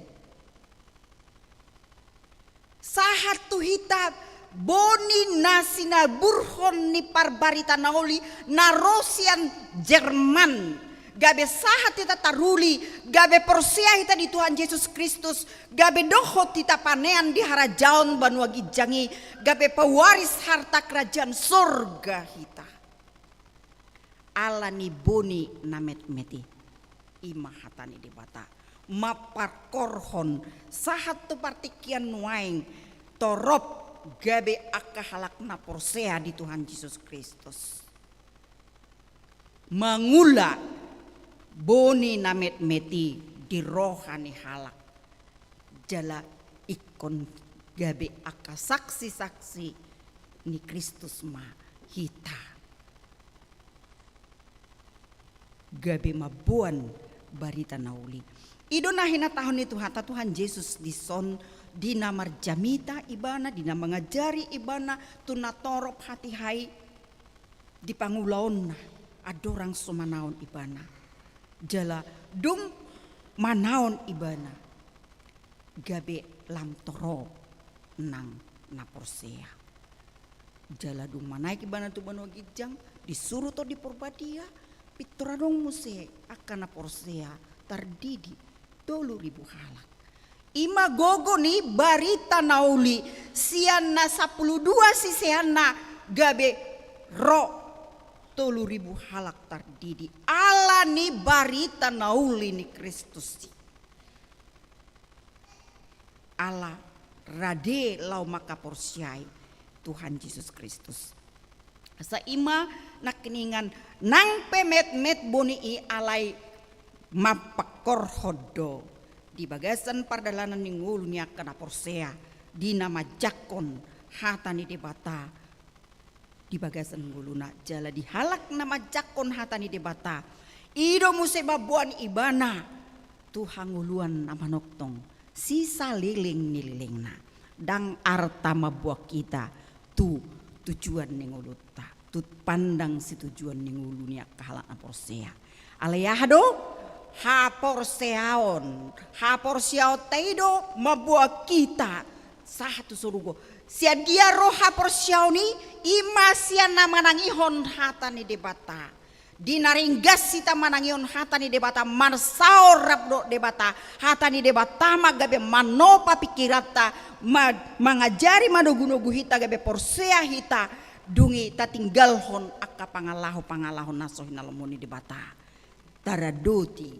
Sahat tu hita boni na sinaburhon ni parbarita na uli na ro sian Jerman. Gabe sahat hita taruli, gabe porsea hita di Tuhan Jesus Kristus, gabe dohot hita panean di harajaon banua ginjang i, gabe pawaris harta kerajaan sorga hita. Ala ni boni na metmet i, i ma hata ni Debata, mamparkorhon sahat tu partingkian nuaeng torop gabe angka halak na porsea di Tuhan Jesus Kristus. Mangula boni na metmet i di roha ni halak, jala ingkon gabe angka saksi-saksi ni Kristus ma hita. Gabe mamboan barita na uli. I do na hinatahon ni Tuhanta Tuhan Jesus dison, di na marjamita ibana, di na mangajari ibana tu natorop hatiha i di pangulaonna, andorang so manaon ibana. Jala dung manaon ibana, gabe lam torop nang na porsea. Jala dung manaek ibana tu banua ginjang, disuru Tondi Porbadia, pintor adong muse angka na porsea tardidi tolu ribu halak. I ma gogo ni barita na uli, sian na sampulu dua siseanna gabe ro tolu ribu halak tardidi. Ala ni barita na uli ni Kristus i. ala rade laho mangkaporseai Tuhan Jesus Kristus. Asa i ma nangkiningan nang pe metmet boni i alai mampangkorhon do di bagasan pardalanan ni ngolu ni angka na porsea di na manjangkon hata ni Debata di bagasan ngoluna jala di halak na manjangkon hata ni Debata. I do muse mamboan ibana tu hangoluan na manongtong sisaleleng ni lelengna. Ndang arta mamboan hita tu tujuan ni ngolunta, tu pandang situjuan ni ngolu ni angka halak na porsea. Alai aha do? Haporseaon. Haporseaonta i do mamboan hita sahat tu sorugo. Sian dia ro haporseaon i? I ma sian na manangihon hata ni Debata. Di na ringgas hita manangihon hata ni Debata, marsaor rap dohot Debata, hata ni Debata ma gabe manopa pingkiranta, ma-, mangajari manogunogu hita gabe porsea hita, dung i tatinggalhon angka pangalaho-pangalaho na so hinalomohon ni Debata. Taradoti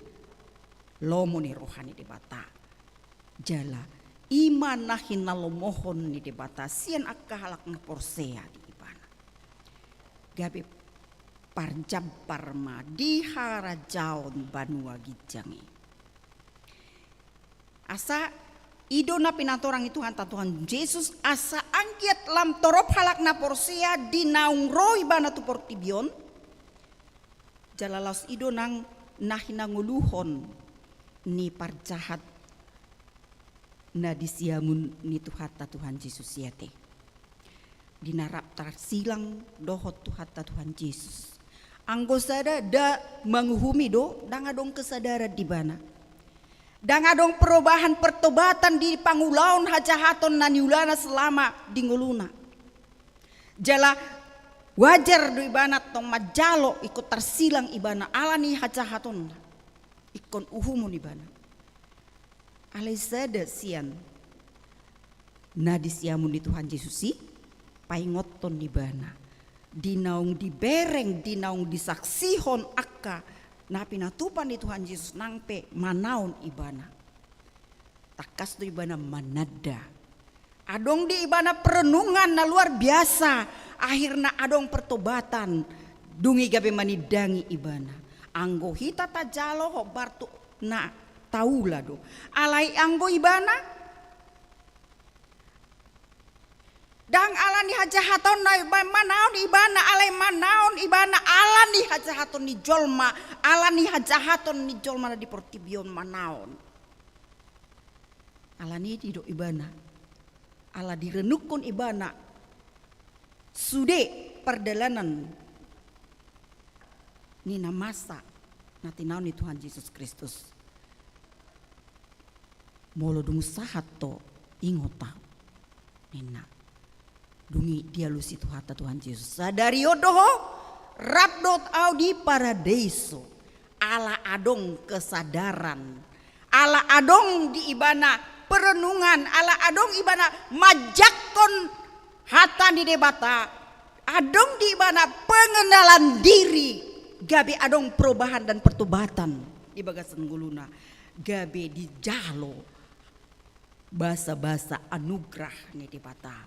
lomo ni roha ni Debata. Jala i ma na hinalomohon ni Debata sian angka halak na porsea di ibana. Gabe parjambar ma di harajaon banua ginjang i. Asa i do na pinatorang ni Tuhanta Tuhan Jesus, asa anggiat lam torop halak na porsea di naung ro ibana tu portibi on. Jala laos i do nang na hinangoluhon ni parjahat na di siamun ni Tuhanta Tuhan Jesus i ate. Di na rap tarsilang dohot Tuhanta Tuhan Jesus. Anggo sada da manguhumi do, ndang adong kesadaran di ibana. Ndang adong perubahan pertobatan di pangulaon hajahaton na niulana selama di ngoluna. Jala wajar do ibana tong manjalo ingkon tarsilang ibana ala ni hajahatonna. Ingkon uhumon ibana. Alai sada sian na di siamun ni Tuhan Jesus i paingothon ibana. Di naung dibereng, di naung disaksihon angka na pinatupa ni Tuhan Jesus nang pe manaon ibana. Tangkas do ibana mananda. Adong di ibana perenungan na luar biasa, akhirna adong pertobatan, dung i gabe manindangi ibana. Anggo hita tajalo hombar tu na taula do. Alai anggo ibana, ndang ala ni hajahatonna manaon ibana, alai manaon ibana ala ni hajahaton ni jolma, ala ni hajahaton ni jolma na di portibi on manaon. Ala ni i didok ibana, ala direnungkon ibana sude pardalanan ni na masa na tinaon ni Tuhan Jesus Kristus. Molo dung sahat ho, ingot ahu, ninna. Dung i dialusi Tuhanta Tuhan Jesus, sadari on do ho rap dohot ahu di paradeiso. Ala adong kesadaran, ala adong di ibana perenungan, ala adong ibana manjangkon hata ni Debata, adong di ibana pengenalan diri, gabe adong perubahan dan pertobatan di bagasan ngoluna, gabe dijalo basabasa anugerah ni Debata,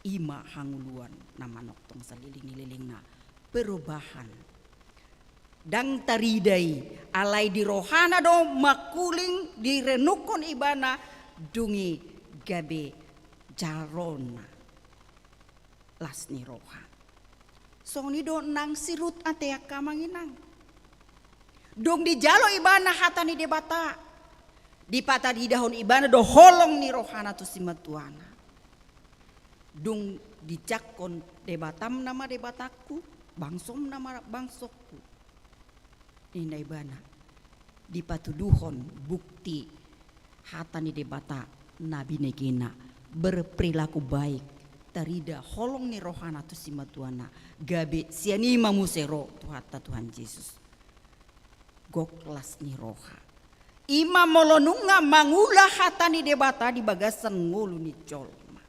i ma hangoluan na manongtong saleleng ni lelengna, perubahan. Ndang tarida i, alai di rohana do mangkuling, direnungkon ibana, dung i gabe jalona las ni roha. Songon i do nang si Rut ate angka amang inang. Dung dijalo ibana hata ni Debata, dipataridahon ibana do holong ni rohana tu simatuana. Dung dijangkon, Debatam nama Debatangku, bangsom nama bangsongku, ninna ibana. Dipatuduhon bukti hata ni Debata na binegena, berperilaku baik, tarida holong ni rohana tu simatuana, gabe sian i ma muse ro Tuhanta Tuhan Jesus. Gok las ni roha. I ma molo nunga mangula hata ni Debata di bagasan ngolu ni jolma.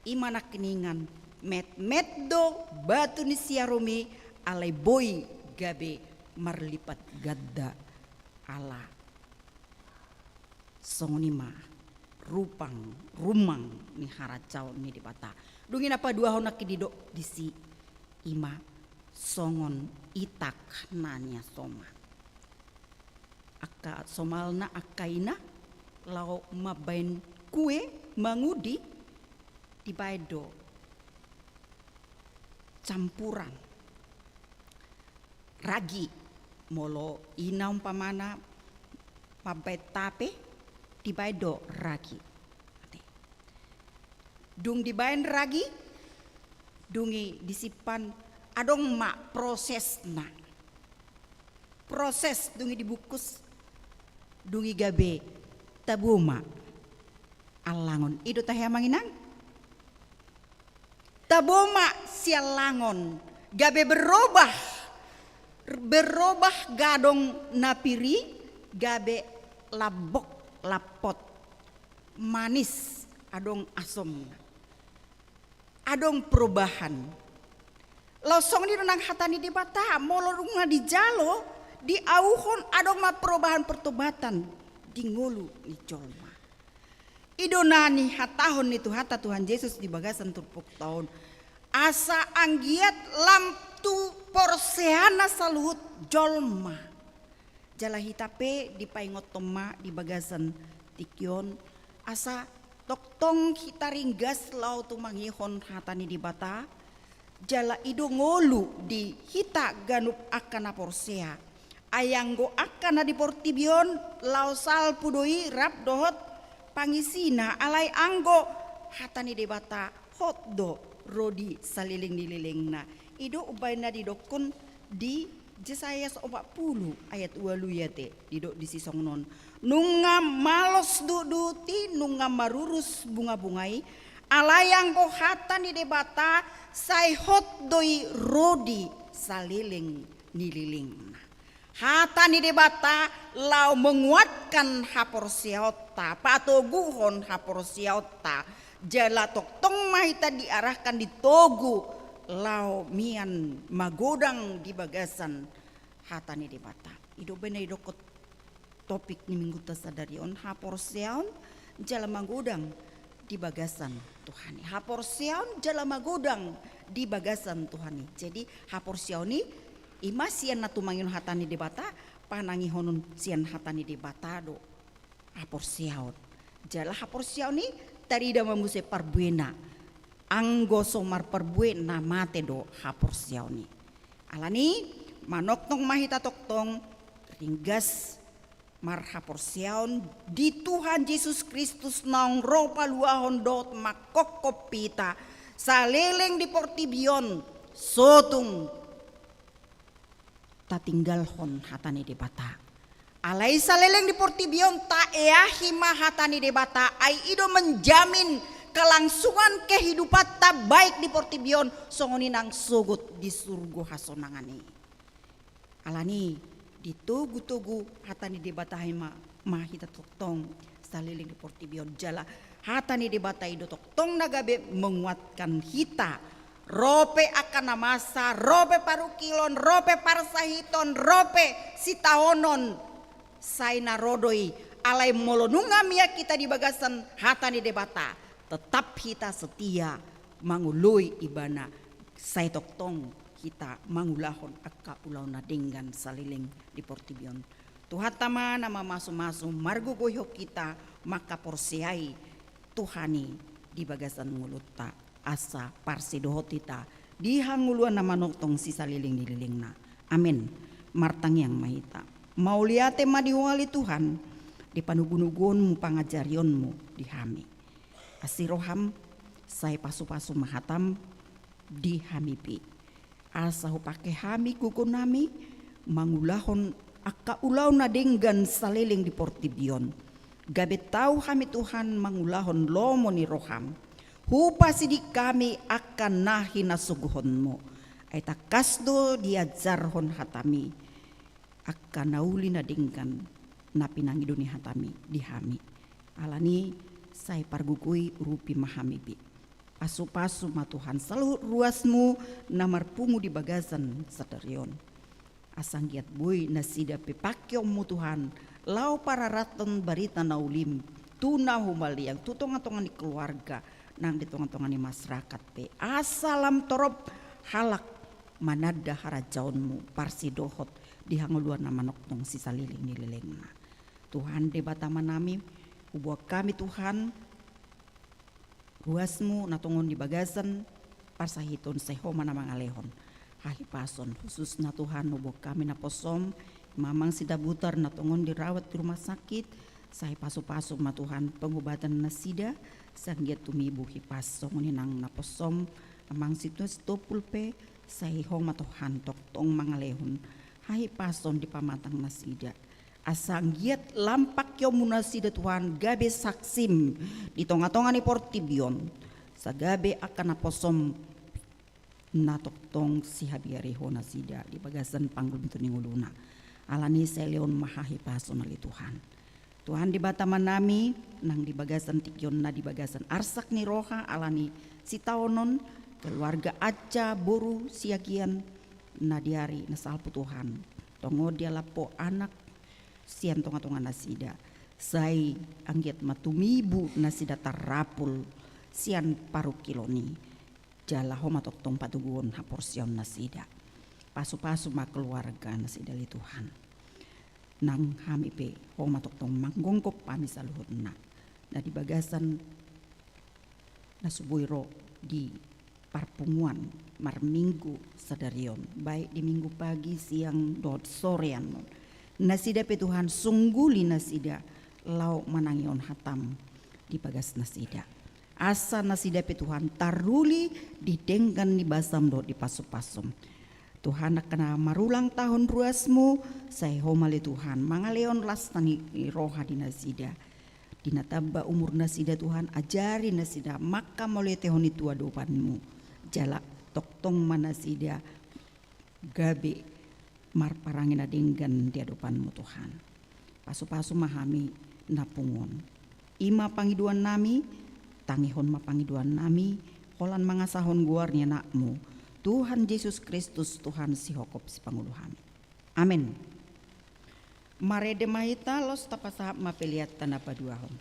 I ma nangkiningan, metmet do batu ni siarum i, alai boi gabe marlipat ganda. Ala songon i ma rupang rumang ni harajaon ni Debata. Dung i na paduahon nangkin didok disi, i ma songon itak na niasoma. Angka somalna angka ina laho mambaen kue mangudi, dibaen do campuran ragi. Molo ina umpamana mambaen tape, dibaen do ragi. Dung dibaen ragi, dung i disimpan, adong ma prosesna. Proses, dung i dibungkus, dung i gabe tabo ma allangon. I do tahe, amang inang? Tabo ma siallangon, gabe berobah, berobah gadong na pir i gabe lambok, lampot, manis, adong asomna. Adong perubahan. Laos songon i do nang hata ni Debata, molo dung na dijalo, diauhon, adong ma perubahan, pertobatan di ngolu ni jolma. I do na nihatahon ni Tuhanta Tuhan Jesus di bagasan turpukta on, asa anggiat lam tu porseana saluhut jolma. Jala hita pe dipaingothon ma di bagasan tingki on, asa tongtong hita ringgas laho tumangihon hata ni Debata, jala i do ngolu di hita ganup angka na porsea. Ai anggo angka na di portibi on laho salpu do i rap dohot pangisina, alai anggo hata ni Debata hot do ro di saleleng ni lelengna. I do umbahen na didokkon di Jesaya opat pulu ayat ualu i ate, didok disi songon on: Nunga malos duti, nunga marurus bungabunga i, alai anggo hata ni Debata sai hot do i ro di saleleng ni lelengna. Hata ni Debata laho menguatkan haporseaonta, patoguhon haporseaonta, jala tongtong ma hita diarahkan, ditogu laho mian magodang di bagasan hata ni Debata. I do umbahen na didokkon topik ni minggunta sadari on, haporseaon jala magodang di bagasan Tuhan i. Haporseaon jala magodang di bagasan Tuhan i. Jadi haporseaon i, i ma sian na tumangihon hata ni Debata, panangihonon sian hata ni Debata do haporseaon. Jala haporseaon i tarida ma muse parbuena. Anggo so marparbue na mate do haporseaon i. Alani, manongtong ma hita tongtong ringgas marhaporseaon di Tuhan Jesus Kristus naung ro paluahon dohot manghophop hita saleleng di portibi on, sotung tatinggalhon hata ni Debata. Alai saleleng di portibi on taeahi ma hata ni Debata, ai i do menjamin kelangsungan kehidupanta baik di portibi on, songon i nang sogot di surgo hasonangan i. Alani, ditogutogu hata ni Debata i ma, ma hita tongtong saleleng di portibi on, jala hata ni Debata i do tongtong na gabe menguatkan hita. Ro pe angka na masa, ro pe parungkilon, ro pe parsahiton, ro pe sitaonon, sai na ro do i. Alai molo nunga mian hita di bagasan hata ni Debata, tetap hita setia mangoloi Ibana, sai tongtong hita mangulahon angka ulaon na denggan saleleng di portibi on. Tuhanta ma na mamasumasu margogoihon hita manghaporseai Tuhan i di bagasan ngolunta, asa parsidohot hita di hangoluan na manongtong sisaleleng ni lelengna. Amen. Martangiang ma hita. Mauliate ma di hualu Tuhan, di panogunoguonmu, pangajarionmu di hami. Asi roham, sai pasupasu ma hatam di hami pe, asa hupake hami gogonami mangulahon angka ulaon na denggan saleleng di portibi on. Gabe tau hami Tuhan mangulahon lomo ni roham. Hupasidik hami angka na hinasogohonmu. Ai tangkas do diajarhon hatami angka na uli na denggan na pinangido ni hatami di hami. Alani, sai pargogoi urupi ma hami pe. Pasupasu ma Tuhan saluhut ruasmu na marpungu di bagasan sadari on. Asa anggiat boi nasida pe pakeonmu Tuhan, laho pararathon barita na ulim tu na humaliang, tu tongatonga ni keluarga, nang di tongatonga ni masyarakat pe. Asa lam torop halak mananda harajaonmu parsidohot di hangoluan na manongtong sisalelenglelengna. Tuhan Debata Amanami, huboan hami Tuhan, ruasmu na tongon di bagasan parsahiton, sai Ho ma na mangalehon hahipason. Khususna Tuhan, huboan hami naposom i ma amang si Dabutar na tongon dirawat di rumah sakit, sai pasupasu ma Tuhan pengobatan nasida, sai anggiat tumibu hipas. Songon i nang naposom amang si Tuan Sitompul pe, sai Ho ma Tuhan tongtong mangalehon hahipason di pamatang nasida. Asa anggiat lam pangkeonmu nasida Tuhan gabe saksim di tongatonga ni portibi on, sai gabe angka naposom na tongtong sihabiari Ho nasida di bagasan panggulmiton ni ngoluna. Alani i sai lehon ma hahipason ale Tuhan. Tuhan Debata Amanami, nang di bagasan tingki on na di bagasan arsak ni roha alani sitaonon, keluarga Aca boru Siagian na di ari na salpu Tuhan, tongon dialap Ho anak sian tongatonga nasida, sai anggiat ma tumibu nasida tarrapul sian parungkilon i, jala Ho ma tongtong patoguhon haporseaon nasida. Pasupasu ma keluarga nasida ale Tuhan. Nang hami pe Ho ma tongtong manggonggop hami saluhutna na di bagasan na so boi ro di parpunguan marminggu sadari on, baik di minggu pagi, siang dohot sorean on. Nasida pe Tuhan, sungguli nasida laho manangihon hatam di bagas nasida. Asa nasida pe Tuhan taruli di denggan ni basam dohot di pasupasum. Tuhan, angka na marulang tahun ruasmu, sai Ho ma ale Tuhan mangalehon las ni roha di nasida. Di na tamba umur nasida Tuhan, ajari nasida manghamauliatehon i tu adopanmu. Jala tongtong ma nasida gabe marparange na denggan di adopanmu Tuhan. Pasupasu ma hami na pungu on. I ma pangidoan nami, tangihon ma pangidoan nami, holan mangasahon goar ni Anakmu, Tuhan Jesus Kristus, Tuhan sihohop sipangolu hami. Amen. Marende ma hita, laos tapasahat ma peleanta na paduahon.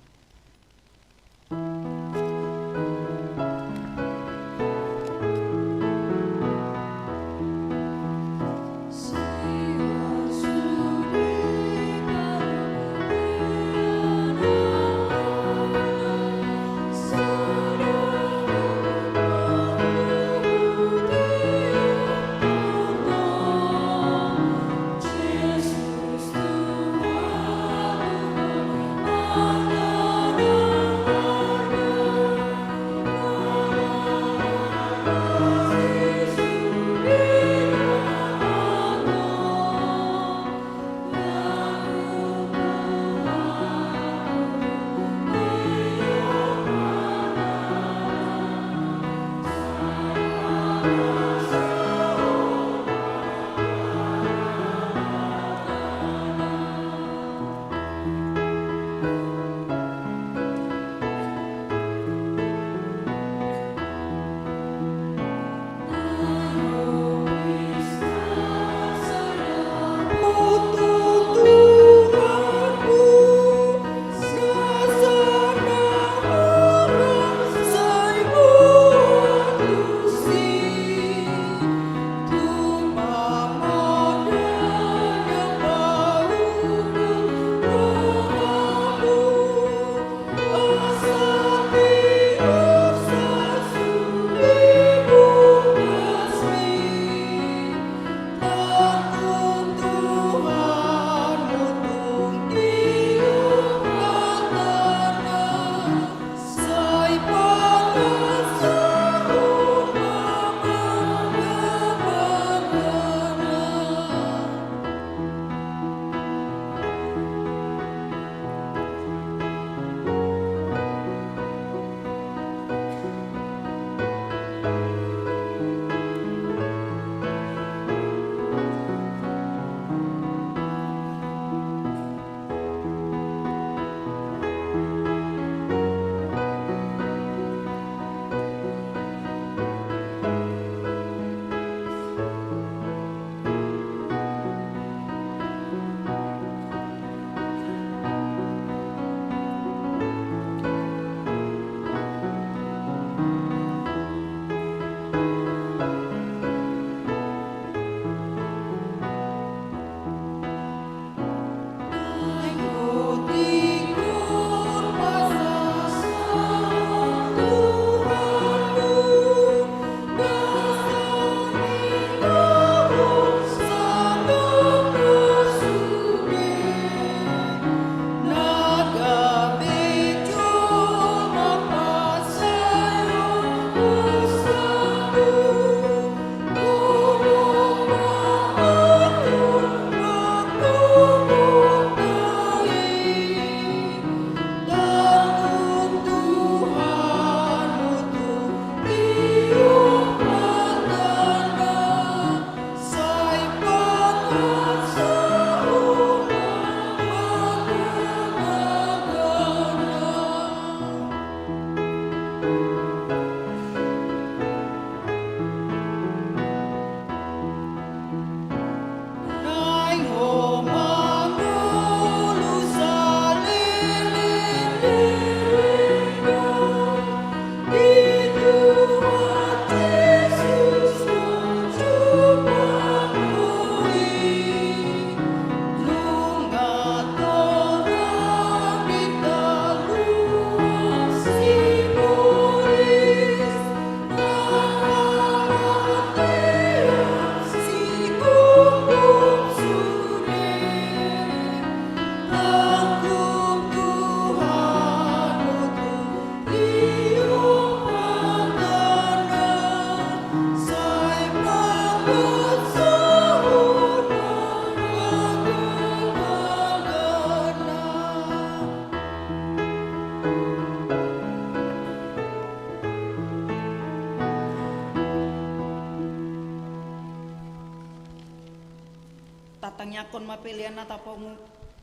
Tangiangkon ma pelean na tapungu-,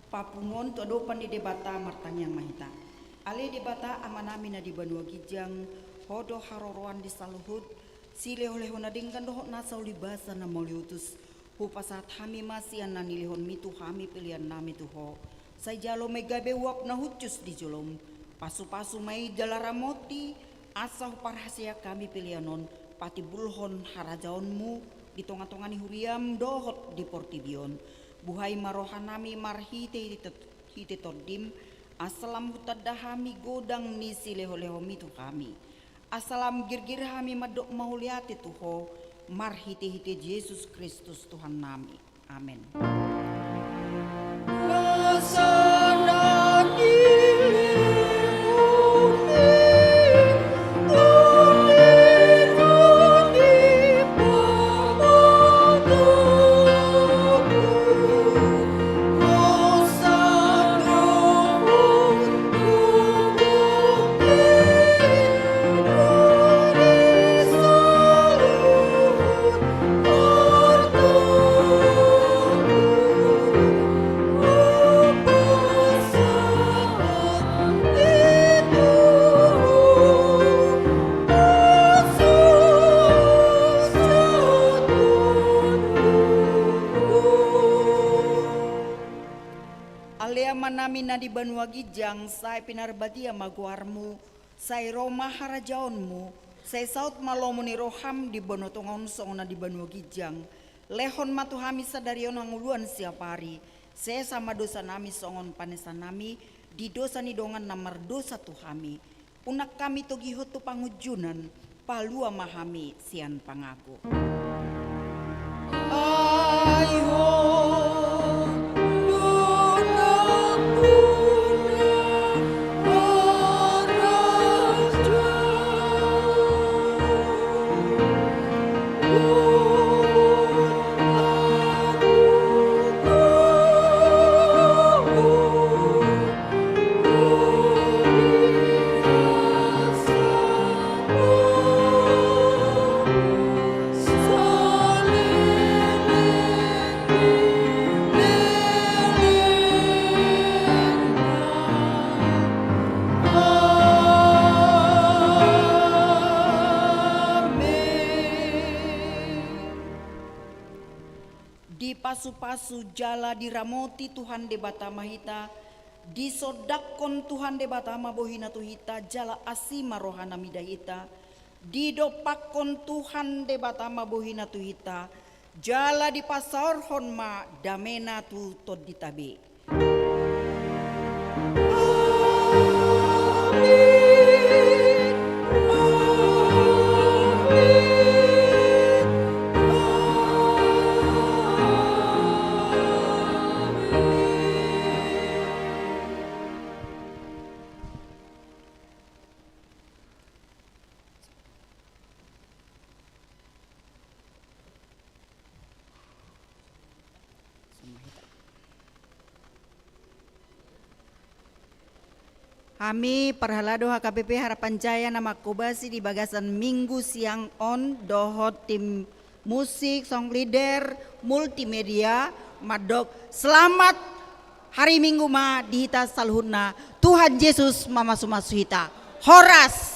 papunguhon tu adopan ni Debata. Martangiang ma hita. Ale Debata Amanami na di banua ginjang, Ho do haroroan di saluhut, silehonlehon na denggan dohot nasa ulibasa na mauliutus. Hupasahat hami ma sian na nilehonmi tu hami peleannami tu Ho. Sai jalo ma i gabe uap na hushus di jolom. Pasupasu ma i jala ramoti, asa huparhaseang hami pelean on patimbulhon harajaonmu di tongatonga ni huriam dohot di portibi on. Buhai ma rohanami marhitehite, hite Tondim, asa lam hutanda hami godang ni silehonlehonmi tu hami. Asa lam girgir hami mandok mauliate tu Ho, marhitehite Jesus Kristus Tuhannami. Amen. Ale Amanami na di banua ginjang, sai pinarbadia ma goarmu, sai ro ma harajaonmu, sai saut ma lomo ni roham di banua tonga on songon na di banua ginjang. Lehon ma tu hami sadari on hangoluan siapari. Sesa ma dosanami songon panesanami di dosa ni dongan na mardosa tu hami. Unang hami togihon tu pangunjunan, palua ma hami sian pangago. Ai Ho do nampuna harajaon. Amen. Dipasupasu jala diramoti Tuhan Debata ma hita, disondangkon Tuhan Debata ma bohina tu hita, jala asi ma rohana mida hita, didompakkon Tuhan Debata ma bohina tu hita, jala dipasaorhon ma damena tu tondinta be. Hami parhalado H K B P Harapan Jaya na manghobasi di bagasan Minggu siang on dohot tim musik, sound leader, multimedia, mandok selamat hari Minggu ma di hita saluhutna. Tuhan Jesus mamasumasu hita. Horas.